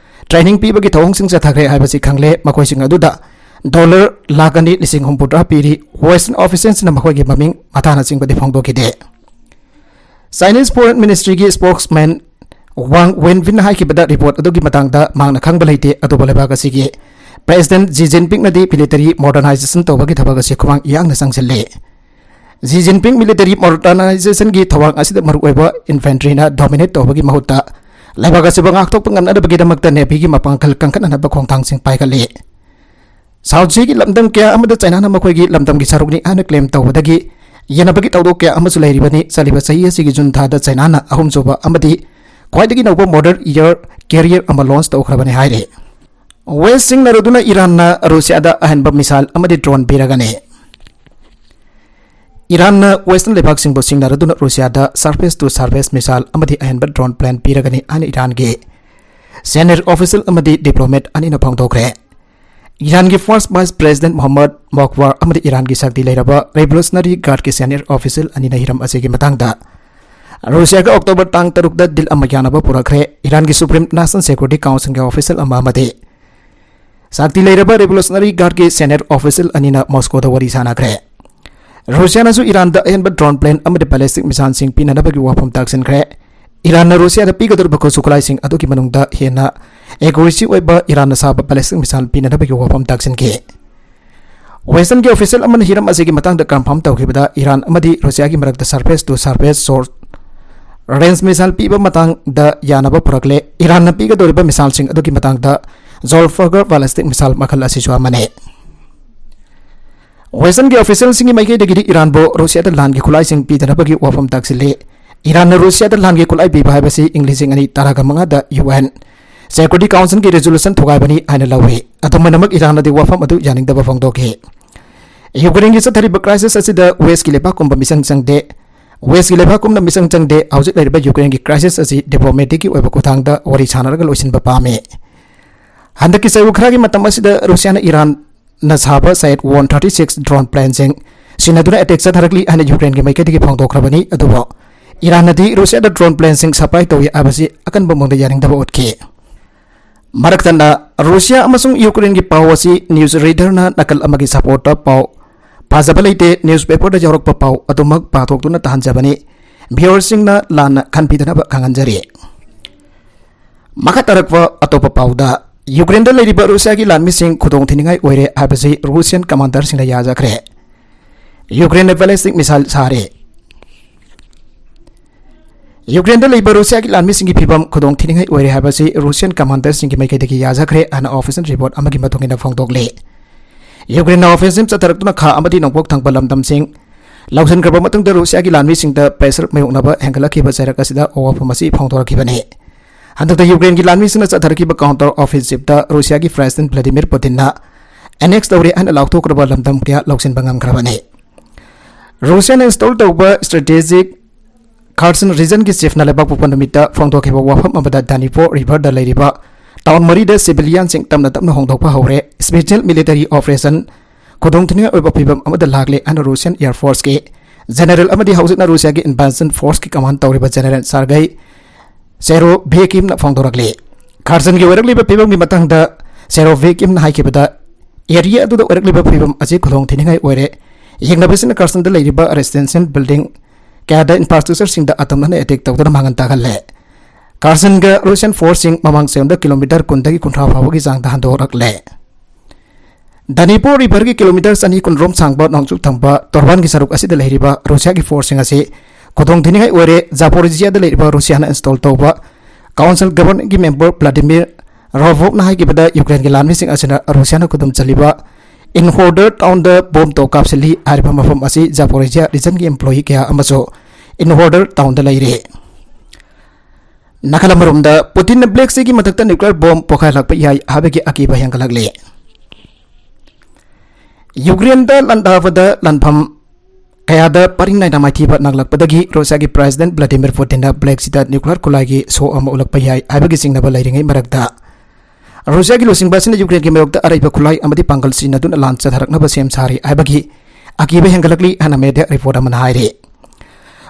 training ꯄꯤꯕꯒꯤ ꯊꯧꯑꯣꯡꯁꯤꯡ ꯆꯠꯊꯈ꯭ꯔꯦ ꯍꯥꯏꯕꯁꯤ ꯈꯪꯂꯦ꯫ ꯃꯈꯣꯏꯁꯤꯡ ꯑꯗꯨꯗ dollar ꯂꯥꯈ ꯑꯅꯤ ꯂꯤꯁꯤꯡ ꯍꯨꯝꯐꯨꯇꯔꯥ ꯄꯤꯔꯤ꯫ Western official ꯁꯤꯡꯅ ꯃꯈꯣꯏꯒꯤ ꯃꯃꯤꯡ, ꯃꯊꯥꯅꯆꯤꯡꯕꯗꯤ ꯐꯣꯡꯗꯣꯛꯈꯤꯗꯦ꯫ Chinese Foreign Ministry ꯒꯤ spokesman Wang Wenbin ꯅ ꯍꯥꯏꯈꯤꯕꯗ, report ꯑꯗꯨꯒꯤ ꯃꯇꯥꯡꯗ ꯃꯍꯥꯛꯅ ꯈꯪꯕ ꯂꯩꯇꯦ, ꯑꯗꯨꯕꯨ ꯂꯩꯕꯥꯛ ꯑꯁꯤꯒꯤ President Xi Jinping ꯅꯗꯤ military modernization ꯇꯧꯕꯒꯤ ꯊꯕꯛ ꯑꯁꯤ ꯈꯨꯃꯥꯡ ꯌꯥꯡꯅ ꯆꯪꯁꯤꯜꯂꯤ꯫ Xi Jinping military modernization-ꯒꯤ ꯊꯧꯔꯥꯡ ꯑꯁꯤꯗ ꯃꯔꯨꯑꯣꯏꯕ infantry-ꯅ dominate ꯇꯧꯕꯒꯤ ꯃꯍꯨꯠꯇ ꯂꯩꯕꯥꯛ ꯑꯁꯤꯕꯨ ꯉꯥꯛꯊꯣꯛꯄ ꯉꯝꯅꯅꯕꯒꯤꯗꯃꯛꯇ navy-ꯒꯤ ꯃꯄꯥꯡꯒꯜ ꯀꯟꯈꯠꯅꯅꯕ ꯈꯣꯡꯊꯥꯡꯁꯤꯡ ꯄꯥꯏꯈꯠꯂꯤ꯫ South Sea-ꯒꯤ ꯂꯝꯗꯝ ꯀꯌꯥ ꯑꯃꯗ ꯆꯥꯏꯅꯥꯅ ꯃꯈꯣꯏꯒꯤ ꯂꯝꯗꯝꯒꯤ ꯁꯔꯨꯛꯅꯤ ꯍꯥꯏꯅ claim ꯇꯧꯕꯗꯒꯤ ꯌꯦꯟꯅꯕꯒꯤ ꯊꯧꯗꯣꯛ ꯀꯌꯥ ꯑꯃꯁꯨ ꯂꯩꯔꯤꯕꯅꯤ꯫ ꯆꯠꯂꯤꯕ ꯆꯍꯤ ꯑꯁꯤꯒꯤ ꯖꯨꯟ ꯊꯥꯗ ꯆꯥꯏꯅꯥꯅ ꯑꯍꯨꯝꯁꯨꯕ ꯑꯃꯗꯤ ꯈ꯭ꯋꯥꯏꯗꯒꯤ ꯅꯧꯕ modern air carrier ꯑꯃ launch ꯇꯧꯈ꯭ꯔꯕꯅꯤ ꯍꯥꯏꯔꯤ꯫ ꯋꯦꯁ ꯁꯤꯡꯅꯔꯗꯨꯅ ꯏꯔꯥꯟꯅ ꯔꯨꯁꯤꯌꯥꯗ ꯑꯍꯦꯟꯕ missile ꯑꯃꯗꯤ drone ꯄꯤꯔꯒꯅꯤ꯫ ꯏꯔꯥꯟꯅ Western ꯂꯩꯕꯥꯛꯁꯤꯡꯕꯨ ꯁꯤꯡꯅꯔꯗꯨꯅ ꯔꯨꯁꯤꯌꯥꯗ surface to surface missile ꯑꯃꯗꯤ ꯑꯍꯦꯟꯕ drone plan ꯄꯤꯔꯒꯅꯤ ꯍꯥꯏꯅ ꯏꯔꯥꯟꯒꯤ senior official ꯑꯃꯗꯤ diplomat ꯑꯅꯤꯅ ꯐꯣꯡꯗꯣꯛꯈ꯭ꯔꯦ꯫ ꯏꯔꯥꯟꯒꯤ first vice president ꯃꯣꯍꯝꯃꯗ ꯃꯣꯈꯕꯔ ꯑꯃꯗꯤ ꯏꯔꯥꯟꯒꯤ ꯁꯛꯇꯤ ꯂꯩꯔꯕ Revolutionary Guard-ꯀꯤ senior official ꯑꯅꯤꯅ ꯍꯤꯔꯝ ꯑꯁꯤꯒꯤ ꯃꯇꯥꯡꯗ ꯔꯨꯁꯤꯌꯥꯒ October ꯇꯥꯡ ꯇꯔꯨꯛꯇ deal ꯑꯃ ꯌꯥꯅꯕ ꯄꯨꯔꯛꯈ꯭ꯔꯦ꯫ ꯏꯔꯥꯟꯒꯤ Supreme National Security Council-ꯒꯤ official ꯑꯃ ꯑꯃꯗꯤ ꯁꯛꯇꯤ ꯂꯩꯔꯕ Revolutionary Guard-ꯀꯤ senior official ꯑꯅꯤꯅ ꯃꯣꯁꯀꯣꯗ ꯋꯥꯔꯤ ꯁꯥꯅꯈ꯭ꯔꯦ꯫ ꯔꯨꯁꯤꯌꯥꯅꯁꯨ ꯏꯔꯥꯟꯗ ꯑꯍꯦꯟꯕ drone plan ꯑꯃꯗꯤ ballistic missile-ꯁꯤꯡ ꯄꯤꯅꯅꯕꯒꯤ ꯋꯥꯐꯝ ꯇꯥꯛꯁꯤꯟꯈ꯭ꯔꯦ꯫ ꯏꯔꯥꯟꯅ ꯔꯨꯁꯤꯌꯥꯗ ꯄꯤꯒꯗꯧꯔꯤꯕ ꯈꯨꯠꯁꯨ ꯈꯨꯠꯂꯥꯏꯁꯤꯡ ꯑꯗꯨꯒꯤ ꯃꯅꯨꯡꯗ ꯍꯦꯟꯅ accuracy ꯑꯣꯏꯕ ꯏꯔꯥꯟꯅ ꯁꯥꯕ ballistic missile ꯄꯤꯅꯅꯕꯒꯤ ꯋꯥꯐꯝ ꯇꯥꯛꯁꯤꯟꯈꯤ꯫ Western-ꯒꯤ official ꯑꯃꯅ ꯍꯤꯔꯝ ꯑꯁꯤꯒꯤ ꯃꯇꯥꯡꯗ confirm ꯇꯧꯈꯤꯕꯗ, ꯏꯔꯥꯟ ꯑꯃꯗꯤ ꯔꯨꯁꯤꯌꯥꯒꯤ ꯃꯔꯛꯇ surface to surface short range missile ꯄꯤꯕ ꯃꯇꯥꯡꯗ ꯌꯥꯅꯕ ꯄꯨꯔꯛꯂꯦ꯫ ꯏꯔꯥꯟꯅ ꯄꯤꯒꯗꯧꯔꯤꯕ missile-ꯁꯤꯡ ꯑꯗꯨꯒꯤ ꯃꯇꯥꯡꯗ Zolfagor ballistic missile ꯃꯈꯜ ꯑꯁꯤꯁꯨ ꯑꯃꯅꯤ꯫ Western-ꯒꯤ official-ꯁꯤꯡꯒꯤ ꯃꯥꯏꯀꯩꯗꯒꯤꯗꯤ ꯏꯔꯥꯟꯕꯨ ꯔꯨꯁꯤꯌꯥꯗ ꯂꯥꯟꯒꯤ ꯈꯨꯠꯂꯥꯏꯁꯤꯡ ꯄꯤꯗꯅꯕꯒꯤ ꯋꯥꯐꯝ ꯇꯥꯛꯁꯤꯜꯂꯤ꯫ ꯏꯔꯥꯟꯅ ꯔꯨꯁꯤꯌꯥꯗ ꯂꯥꯟꯒꯤ ꯈꯨꯠꯂꯥꯏ ꯄꯤꯕ ꯍꯥꯏꯕꯁꯤ ꯏꯪ ꯂꯤꯁꯤꯡ ꯑꯅꯤ ꯇꯔꯥꯃꯉꯥꯗ U N Security Council-ꯒꯤ resolution ꯊꯨꯒꯥꯏꯕꯅꯤ ꯍꯥꯏꯅ ꯂꯧꯏ꯫ ꯑꯗꯨꯝ ꯑꯣꯏꯅꯃꯛ, ꯏꯔꯥꯟꯅꯗꯤ ꯋꯥꯐꯝ ꯑꯗꯨ ꯌꯥꯅꯤꯡꯗꯕ ꯐꯣꯡꯗꯣꯛꯈꯤ꯫ Ukraine-ꯒꯤ ꯆꯠꯊꯔꯤꯕ crisis ꯑꯁꯤꯗ West-ꯀꯤ ꯂꯩꯕꯥꯛꯀꯨꯝꯕ ꯃꯤꯆꯪ ꯆꯪꯗꯦ꯫ West-ꯀꯤ ꯂꯩꯕꯥꯛꯀꯨꯝꯅ ꯃꯤꯆꯪ ꯆꯪꯗꯦ꯫ ꯍꯧꯖꯤꯛ ꯂꯩꯔꯤꯕ Ukraine-ꯒꯤ crisis ꯑꯁꯤ diplomatic-ꯀꯤ ꯑꯣꯏꯕ ꯈꯨꯠꯊꯥꯡꯗ ꯋꯥꯔꯤ ꯁꯥꯟꯅꯔꯒ ꯂꯣꯏꯁꯤꯟꯕ ꯄꯥꯝꯃꯤ꯫ ꯍꯟꯗꯛꯀꯤ ꯆꯌꯣꯜ ꯈꯔꯒꯤ ꯃꯇꯝ ꯑꯁꯤꯗ ꯔꯨꯁꯤꯌꯥꯅ ꯏꯔꯥꯟꯅ ꯁꯥꯕ Shahed one thirty-six drone plan-ꯁꯤꯡ ꯁꯤꯖꯤꯟꯅꯗꯨꯅ attack ꯆꯠꯊꯔꯛꯂꯤ ꯍꯥꯏꯅ Ukraine-ꯒꯤ ꯃꯥꯏꯀꯩꯗꯒꯤ ꯐꯣꯡꯗꯣꯛꯈ꯭ꯔꯕꯅꯤ꯫ ꯑꯗꯨꯕꯨ ꯏꯔꯥꯟꯅꯗꯤ ꯔꯨꯁꯤꯌꯥꯗ drone plan-ꯁꯤꯡ supply ꯇꯧꯏ ꯍꯥꯏꯕꯁꯤ ꯑꯀꯟꯕ ꯃꯑꯣꯡꯗ ꯌꯥꯅꯤꯡꯗꯕ ꯎꯠꯈꯤ꯫ ꯃꯔꯛ ꯊꯠꯅ, ꯔꯨꯁꯤꯌꯥ ꯑꯃꯁꯨꯡ Ukraine-ꯒꯤ ꯄꯥꯎ ꯑꯁꯤ news reader-ꯅ ꯅꯥꯀꯜ ꯑꯃꯒꯤ support-ꯇ ꯄꯥꯎ ꯄꯥꯖꯕ ꯂꯩꯇꯦ꯫ Newspaper-ꯗ ꯌꯥꯎꯔꯛꯄ ꯄꯥꯎ ꯑꯗꯨꯃꯛ ꯄꯥꯊꯣꯛꯇꯨꯅ ꯇꯥꯍꯟꯖꯕꯅꯤ꯫ Viewer-ꯁꯤꯡꯅ ꯂꯥꯟꯅ ꯈꯟꯕꯤꯗꯅꯕ ꯈꯪꯍꯟꯖꯔꯤ꯫ ꯃꯈꯥ ꯇꯥꯔꯛꯄ ꯑꯇꯣꯞꯄ ꯄꯥꯎꯗ, Ukraine-ꯗ ꯂꯩꯔꯤꯕ ꯔꯨꯁꯤꯌꯥꯒꯤ ꯂꯥꯟꯃꯤꯁꯤꯡ ꯈꯨꯗꯣꯡ ꯊꯤꯅꯤꯡꯉꯥꯏ ꯑꯣꯏꯔꯦ ꯍꯥꯏꯕꯁꯤ Russian commander-ꯁꯤꯡꯅ ꯌꯥꯖꯈ꯭ꯔꯦ꯫ ꯌꯨꯀ꯭ꯔꯦꯟꯅ ballistic missile ꯁꯥꯔꯦ꯫ ꯌꯨꯀ꯭ꯔꯦꯟꯗ ꯂꯩꯕ ꯔꯨꯁꯤꯌꯥꯒꯤ ꯂꯥꯟꯃꯤꯁꯤꯡꯒꯤ ꯐꯤꯚꯝ ꯈꯨꯗꯣꯡ ꯊꯤꯅꯤꯡꯉꯥꯏ ꯑꯣꯏꯔꯦ ꯍꯥꯏꯕꯁꯤ ꯔꯨꯁꯤꯌꯥꯟ commanderꯁꯤꯡꯒꯤ ꯃꯥꯏꯀꯩꯗꯒꯤ ꯌꯥꯖꯈ꯭ꯔꯦ ꯍꯥꯏꯅ official report ꯑꯃꯒꯤ ꯃꯇꯨꯡ ꯏꯟꯅ ꯐꯣꯡꯗꯣꯛꯂꯤ꯫ ꯌꯨꯀ꯭ꯔꯦꯟꯅ offensive ꯆꯠꯊꯔꯛꯇꯨꯅ ꯈꯥ ꯑꯃꯗꯤ ꯅꯣꯡꯄꯣꯛ ꯊꯪꯕ ꯂꯝꯗꯝꯁꯤꯡ ꯂꯧꯁꯤꯟꯈ꯭ꯔꯕ ꯃꯇꯨꯡꯗ ꯔꯨꯁꯤꯌꯥꯒꯤ ꯂꯥꯟꯃꯤꯁꯤꯡꯗ pressure ꯃꯥꯌꯣꯛꯅꯕ ꯍꯦꯟꯒꯠꯂꯛꯈꯤꯕ ꯆꯩꯔꯛ ꯑꯁꯤꯗ ꯑꯋꯥꯐꯝ ꯑꯁꯤ ꯐꯣꯡꯗꯣꯔꯛꯈꯤꯕꯅꯤ꯫ ꯍꯟꯗꯛꯇ ꯌꯨꯀ꯭ꯔꯦꯟꯒꯤ ꯂꯥꯟꯃꯤꯁꯤꯡꯅ ꯆꯠꯊꯔꯛꯈꯤꯕ counter offensiveꯇ ꯔꯨꯁꯤꯌꯥꯒꯤ President Vladimir Putinꯅ annex ꯇꯧꯔꯦ ꯍꯥꯏꯅ ꯂꯥꯎꯊꯣꯛꯈ꯭ꯔꯕ ꯂꯝꯗꯝ ꯀꯌꯥ ꯂꯧꯁꯤꯟꯕ ꯉꯝꯈ꯭ꯔꯕꯅꯤ꯫ ꯔꯨꯁꯤꯌꯥꯅ install ꯇꯧꯕ strategic Kherson regionꯒꯤ chiefꯅ ꯂꯩꯕꯥꯛꯄꯣꯛꯄ ꯅꯨꯃꯤꯠꯇ ꯐꯣꯡꯗꯣꯛꯈꯤꯕ ꯋꯥꯐꯝ ꯑꯃꯗ Dnipro riverꯗ ꯂꯩꯔꯤꯕ town ꯃꯔꯤꯗ civilianꯁꯤꯡ ꯇꯞꯅ ꯇꯞꯅ ꯍꯣꯡꯗꯣꯛꯄ ꯍꯧꯔꯦ꯫ Special military operation ꯈꯨꯗꯣꯡꯊꯤꯅꯤꯡꯉꯥꯏ ꯑꯣꯏꯕ ꯐꯤꯚꯝ ꯑꯃꯗ ꯂꯥꯛꯂꯦ ꯍꯥꯏꯅ Russian Air Forceꯀꯤ general ꯑꯃꯗꯤ ꯍꯧꯖꯤꯛꯅ ꯔꯨꯁꯤꯌꯥꯒꯤ invasion forceꯀꯤ command ꯇꯧꯔꯤꯕ General Sergei Serovikimꯅ ꯐꯣꯡꯗꯣꯔꯛꯂꯤ꯫ Khersonꯒꯤ ꯑꯣꯏꯔꯛꯂꯤꯕ ꯐꯤꯚꯝꯒꯤ ꯃꯇꯥꯡꯗ Serovikimꯅ ꯍꯥꯏꯈꯤꯕꯗ, area ꯑꯗꯨꯗ ꯑꯣꯏꯔꯛꯂꯤꯕ ꯐꯤꯚꯝ ꯑꯁꯤ ꯈꯨꯗꯣꯡ ꯊꯤꯅꯤꯡꯉꯥꯏ ꯑꯣꯏꯔꯦ꯫ ꯌꯦꯡꯅꯕꯁꯤꯅ Khersonꯗ ꯂꯩꯔꯤꯕ residential building ꯀꯌꯥꯗ infrastructureꯁꯤꯡꯗ ꯑꯇꯝꯅꯅ attack ꯇꯧꯗꯨꯅ ꯃꯥꯡꯍꯟ ꯇꯥꯛꯍꯜꯂꯦ꯫ Khersonꯒ Russian forceꯁꯤꯡ ꯃꯃꯥꯡ ꯆꯌꯣꯜꯗ kilometre ꯀꯨꯟꯗꯒꯤ ꯀꯨꯟꯊ꯭ꯔꯥ ꯐꯥꯎꯕꯒꯤ ꯆꯥꯡꯗ ꯍꯟꯗꯣꯔꯛꯂꯦ꯫ Dnipro riverꯒꯤ kilometre ꯆꯅꯤ ꯀꯨꯟ ꯔꯣꯝ ꯁꯥꯡꯕ ꯅꯣꯡꯆꯨꯞ ꯊꯪꯕ ꯇꯣꯔꯕꯥꯟꯒꯤ ꯁꯔꯨꯛ ꯑꯁꯤꯗ ꯂꯩꯔꯤꯕ ꯔꯨꯁꯤꯌꯥꯒꯤ forceꯁꯤꯡ ꯑꯁꯤ ꯈꯨꯗꯣꯡ ꯊꯤꯅꯤꯡꯉꯥꯏ ꯑꯣꯏꯔꯦ꯫ Zaporizhiaꯗ ꯂꯩꯔꯤꯕ ꯔꯨꯁꯤꯌꯥꯅ install ꯇꯧꯕ council governorꯒꯤ member Vladimir Rovovꯅ ꯍꯥꯏꯈꯤꯕꯗ, ꯌꯨꯀ꯭ꯔꯦꯟꯒꯤ ꯂꯥꯟꯃꯤꯁꯤꯡ ꯑꯁꯤꯅ ꯔꯨꯁꯤꯌꯥꯅ ꯈꯨꯗꯨꯝ ꯆꯜꯂꯤꯕ Inhodar townꯗ bomb ꯇꯣ ꯀꯥꯞꯁꯤꯜꯂꯤ ꯍꯥꯏꯔꯤꯕ ꯃꯐꯝ ꯑꯁꯤ Zaporizhia regionꯒꯤ employee ꯀꯌꯥ ꯑꯃꯁꯨ Inhodar townꯗ ꯂꯩꯔꯤ꯫ ꯅꯥꯀꯜ ꯑꯃꯔꯣꯝꯗ, Putinꯅ Black Seaꯒꯤ ꯃꯊꯛꯇ nuclear bomb ꯄꯣꯈꯥꯏꯍꯜꯂꯛꯄ ꯌꯥꯏ ꯍꯥꯏꯕꯒꯤ ꯑꯀꯤꯕ ꯍꯦꯟꯒꯠꯂꯛꯂꯤ꯫ ꯌꯨꯀ꯭ꯔꯦꯟꯗ ꯂꯥꯟꯗꯥꯕꯗ ꯂꯥꯟꯐꯝ ꯀꯌꯥꯗ ꯄꯔꯤꯡ ꯅꯥꯏꯅ ꯃꯥꯏꯊꯤꯕ ꯅꯪꯂꯛꯄꯗꯒꯤ ꯔꯨꯁꯤꯌꯥꯒꯤ President Vladimir Putinꯅ Black Seaꯗ nuclear ꯈꯨꯠꯂꯥꯏꯒꯤ show ꯑꯃ ꯎꯠꯂꯛꯄ ꯌꯥꯏ ꯍꯥꯏꯕꯒꯤ ꯆꯤꯡꯅꯕ ꯂꯩꯔꯤꯉꯩ ꯃꯔꯛꯇ, ꯔꯨꯁꯤꯌꯥꯒꯤ ꯂꯨꯆꯤꯡꯕ ꯑꯁꯤꯅ ꯌꯨꯀ꯭ꯔꯦꯟꯒꯤ ꯃꯥꯌꯣꯛꯇ ꯑꯔꯩꯕ ꯈꯨꯠꯂꯥꯏ ꯑꯃꯗꯤ ꯄꯥꯡꯒꯜ ꯁꯤꯖꯤꯟꯅꯗꯨꯅ ꯂꯥꯟ ꯆꯠꯊꯔꯛꯅꯕ ꯁꯦꯝ ꯁꯥꯔꯤ ꯍꯥꯏꯕꯒꯤ ꯑꯀꯤꯕ ꯍꯦꯟꯒꯠꯂꯛꯂꯤ ꯍꯥꯏꯅ media report ꯑꯃꯅ ꯍꯥꯏꯔꯤ꯫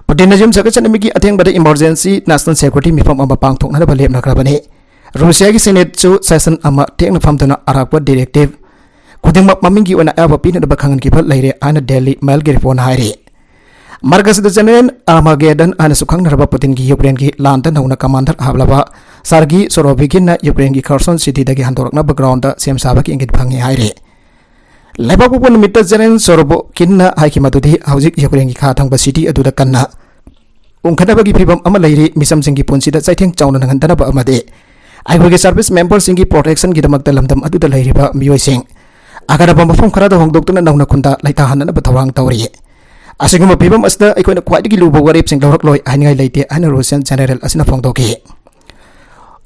ꯄꯨꯇꯤꯟꯅ ꯌꯨꯝ ꯁꯀꯠ ꯆꯠꯅꯕꯒꯤ ꯑꯊꯦꯡꯕꯗ emergency national security ꯃꯤꯐꯝ ꯑꯃ ꯄꯥꯡꯊꯣꯛꯅꯅꯕ ꯂꯦꯞꯅꯈ꯭ꯔꯕꯅꯤ꯫ ꯔꯨꯁꯤꯌꯥꯒꯤ Senateꯁꯨ session ꯑꯃ ꯊꯦꯡꯅ ꯐꯝꯗꯨꯅ ꯑꯔꯥꯛꯄ directive ꯈꯨꯗꯤꯡꯃꯛ ꯃꯃꯤꯡꯒꯤ ꯑꯣꯏꯅ ꯑꯌꯥꯕ ꯄꯤꯅꯅꯕ ꯈꯪꯍꯟꯈꯤꯕ ꯂꯩꯔꯦ ꯍꯥꯏꯅ Daily Mailꯒꯤ reportꯅ ꯍꯥꯏꯔꯤ꯫ ꯃꯔꯛ ꯑꯁꯤꯗ General Armageddon ꯍꯥꯏꯅꯁꯨ ꯈꯪꯅꯔꯕ ꯄꯨꯇꯤꯟꯒꯤ ꯌꯨꯀ꯭ꯔꯦꯟꯒꯤ ꯂꯥꯟꯗ ꯅꯧꯅ commander ꯍꯥꯞꯂꯕ Sergei Surovikinꯅ ꯌꯨꯀ꯭ꯔꯦꯟꯒꯤ Kherson cityꯗꯒꯤ ꯍꯟꯗꯣꯔꯛꯅꯕ groundꯗ ꯁꯦꯝ ꯁꯥꯕꯒꯤ ꯏꯪꯒꯤꯠ ꯐꯪꯉꯤ ꯍꯥꯏꯔꯤ꯫ ꯂꯩꯕꯥꯛꯄꯣꯛꯄ ꯅꯨꯃꯤꯠꯇ ꯖꯦꯅꯦꯔꯦꯜ ꯁꯣꯔꯣꯕꯣꯀꯤꯟꯅ ꯍꯥꯏꯈꯤ ꯃꯗꯨꯗꯤ ꯍꯧꯖꯤꯛ ꯌꯨꯀ꯭ꯔꯦꯟꯒꯤ ꯈꯥ ꯊꯪꯕ ꯁꯤꯇꯤ ꯑꯗꯨꯗ ꯀꯟꯅ ꯎꯪꯈꯠꯅꯕꯒꯤ ꯐꯤꯕꯝ ꯑꯃ ꯂꯩꯔꯤ, ꯃꯤꯆꯝꯁꯤꯡꯒꯤ ꯄꯨꯟꯁꯤꯗ ꯆꯩꯊꯦꯡ ꯆꯥꯎꯅ ꯅꯪꯍꯟꯗꯅꯕ ꯑꯃꯗꯤ ꯑꯩꯈꯣꯏꯒꯤ ꯁꯔꯚꯤꯁ ꯃꯦꯝꯕꯔꯁꯤꯡꯒꯤ ꯄ꯭ꯔꯣꯇꯦꯛꯁꯟꯒꯤꯗꯃꯛꯇ ꯂꯝꯗꯝ ꯑꯗꯨꯗ ꯂꯩꯔꯤꯕ ꯃꯤꯑꯣꯏꯁꯤꯡ ꯑꯀꯟꯕ ꯃꯐꯝ ꯈꯔꯗ ꯍꯣꯡꯗꯣꯛꯇꯨꯅ ꯅꯧꯅ ꯈꯨꯟꯗ ꯂꯩꯇꯥꯍꯟꯅꯅꯕ ꯊꯧꯔꯥꯡ ꯇꯧꯔꯤ꯫ ꯑꯁꯤꯒꯨꯝꯕ ꯐꯤꯕꯝ ꯑꯁꯤꯗ ꯑꯩꯈꯣꯏꯅ ꯈ꯭ꯋꯥꯏꯗꯒꯤ ꯂꯨꯕ ꯋꯥꯔꯦꯞꯁꯤꯡ ꯂꯧꯔꯛꯂꯣꯏ ꯍꯥꯏꯅꯤꯡꯉꯥꯏ ꯂꯩꯇꯦ ꯍꯥꯏꯅ ꯔꯨꯁꯤꯌꯥꯟ ꯖꯦꯅꯦꯔꯦꯜ ꯑꯁꯤꯅ ꯐꯣꯡꯗꯣꯛꯈꯤ꯫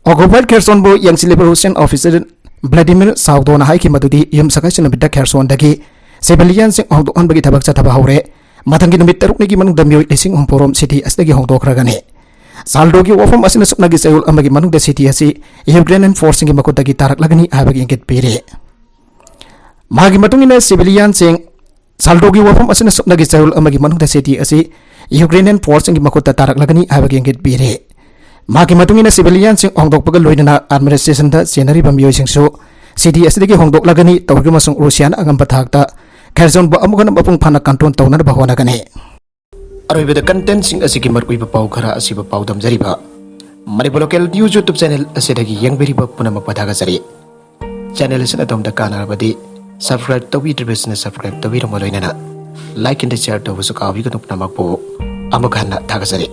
ꯑꯣꯀꯨꯄꯥꯏꯗ ꯈꯦꯔꯁꯣꯟꯕꯨ ꯌꯦꯡꯁꯤꯜꯂꯤꯕ ꯔꯨꯁꯤꯌꯥꯟ ꯑꯣꯐꯤꯁꯔ ꯚ꯭ꯂꯥꯗꯤꯃꯤꯔ ꯁꯥꯎꯗꯣꯅ ꯍꯥꯏꯈꯤ ꯃꯗꯨꯗꯤ ꯌꯨꯝꯁꯀꯩꯁ ꯅꯨꯃꯤꯠꯇ ꯈꯦꯔꯁꯣꯟꯗꯒꯤ ꯁꯤꯚꯤꯂꯤꯌꯟꯁꯤꯡ ꯍꯣꯡꯗꯣꯛꯍꯟꯕꯒꯤ ꯊꯕꯛ ꯆꯠꯊꯕ ꯍꯧꯔꯦ꯫ ꯃꯊꯪꯒꯤ ꯅꯨꯃꯤꯠ ꯇꯔꯨꯛꯅꯤꯒꯤ ꯃꯅꯨꯡꯗ ꯃꯤꯑꯣꯏ ꯂꯤꯁꯤꯡ ꯑꯍꯨꯝ ꯐꯥꯎꯔꯣꯝ ꯁꯤꯇꯤ ꯑꯁꯤꯗꯒꯤ ꯍꯣꯡꯗꯣꯛꯈ꯭ꯔꯒꯅꯤ꯫ ꯁꯥꯜꯗꯣꯒꯤ ꯋꯥꯐꯝ ꯑꯁꯤꯅ ꯁꯨꯞꯅꯒꯤ ꯆꯌꯣꯜ ꯑꯃꯒꯤ ꯃꯅꯨꯡꯗ ꯁꯤꯇꯤ ꯑꯁꯤ ꯌꯨꯀ꯭ꯔꯦꯅꯤꯌꯟ ꯐꯣꯔꯁꯁꯤꯡꯒꯤ ꯃꯈꯨꯠꯇꯒꯤ ꯇꯥꯔꯛꯂꯒꯅꯤ ꯍꯥꯏꯕꯒꯤ ꯏꯪꯒꯤꯠ ꯄꯤꯔꯤ꯫ ꯃꯥꯒꯤ ꯃꯇꯨꯡ ꯏꯟꯅ ꯁꯤꯚꯤꯂꯤꯌꯟꯁꯤꯡ ꯁꯥꯜꯗꯣꯒꯤ ꯋꯥꯐꯝ ꯑꯁꯤꯅ ꯁꯨꯞꯅꯒꯤ ꯆꯌꯣꯜ ꯑꯃꯒꯤ ꯃꯅꯨꯡꯗ ꯁꯤꯇꯤ ꯑꯁꯤ ꯌꯨꯀ꯭ꯔꯦꯅꯤꯌꯟ ꯐꯣꯔꯁꯁꯤꯡꯒꯤ ꯃꯈꯨꯠꯇ ꯇꯥꯔꯛꯂꯒꯅꯤ ꯍꯥꯏꯕꯒꯤ ꯏꯪꯒꯤꯠ ꯄꯤꯔꯤ꯫ ꯃꯥꯒꯤ ꯃꯇꯨꯡ ꯏꯟꯅ ꯁꯤꯚꯤꯂꯤꯌꯟꯁꯤꯡ ꯍꯣꯡꯗꯣꯛꯄꯒ ꯂꯣꯏꯅꯅ ꯑꯦꯗꯃꯤꯅꯤꯁꯇ꯭ꯔꯦꯁꯟꯗ ꯆꯦꯟꯅꯔꯤꯕ ꯃꯤꯑꯣꯏꯁꯤꯡꯁꯨ ꯁꯤꯇꯤ ꯑꯁꯤꯗꯒꯤ ꯍꯣꯡꯗꯣꯛꯂꯒꯅꯤ꯫ ꯇꯧꯔꯤꯕ ꯑꯃꯁꯨꯡ ꯔꯨꯁꯤꯌꯥꯅ ꯑꯉꯝꯕ ꯊꯥꯛꯇ ꯈꯦꯔꯁꯣꯟꯕꯨ ꯑꯃꯨꯛ ꯍꯟꯅ ꯃꯄꯨꯡ ꯐꯥꯅ ꯀꯟꯇ꯭ꯔꯣꯜ ꯇꯧꯅꯅꯕ ꯍꯣꯠꯅꯒꯅꯤ꯫ ꯑꯔꯣꯏꯕꯗ ꯀꯟꯇꯦꯟꯁꯤꯡ ꯑꯁꯤꯒꯤ ꯃꯔꯨꯑꯣꯏꯕ ꯄꯥꯎ ꯈꯔ ꯑꯁꯤꯕꯨ ꯄꯥꯎꯗꯝꯖꯔꯤꯕ Manipur local news YouTube channel ꯑꯁꯤꯗꯒꯤ ꯌꯦꯡꯕꯤꯔꯤꯕ ꯄꯨꯝꯅꯃꯛꯄꯨ ꯊꯥꯒꯠꯆꯔꯤ꯫ ꯆꯦꯅꯦꯜ ꯑꯁꯤꯅ ꯑꯗꯣꯝꯗ ꯀꯥꯟꯅꯔꯕꯗꯤ ꯁꯕꯁꯀ꯭ꯔꯥꯏꯕ ꯇꯧꯕꯤꯗ꯭ꯔꯤꯕꯁꯤꯡꯅ ꯁꯕꯁꯀ꯭ꯔꯥꯏꯕ ꯇꯧꯕꯤꯔꯝꯕ ꯂꯣꯏꯅꯅ ꯂꯥꯏꯛ ꯑꯦꯟ ꯁꯤꯌꯔ ꯇꯧꯕꯁꯨ ꯀꯥꯎꯕꯤꯒꯅꯨ꯫ ꯄꯨꯝꯅꯃꯛꯄꯨ ꯑꯃꯨꯛ ꯍꯟꯅ ꯊꯥꯒꯠꯆꯔꯤ꯫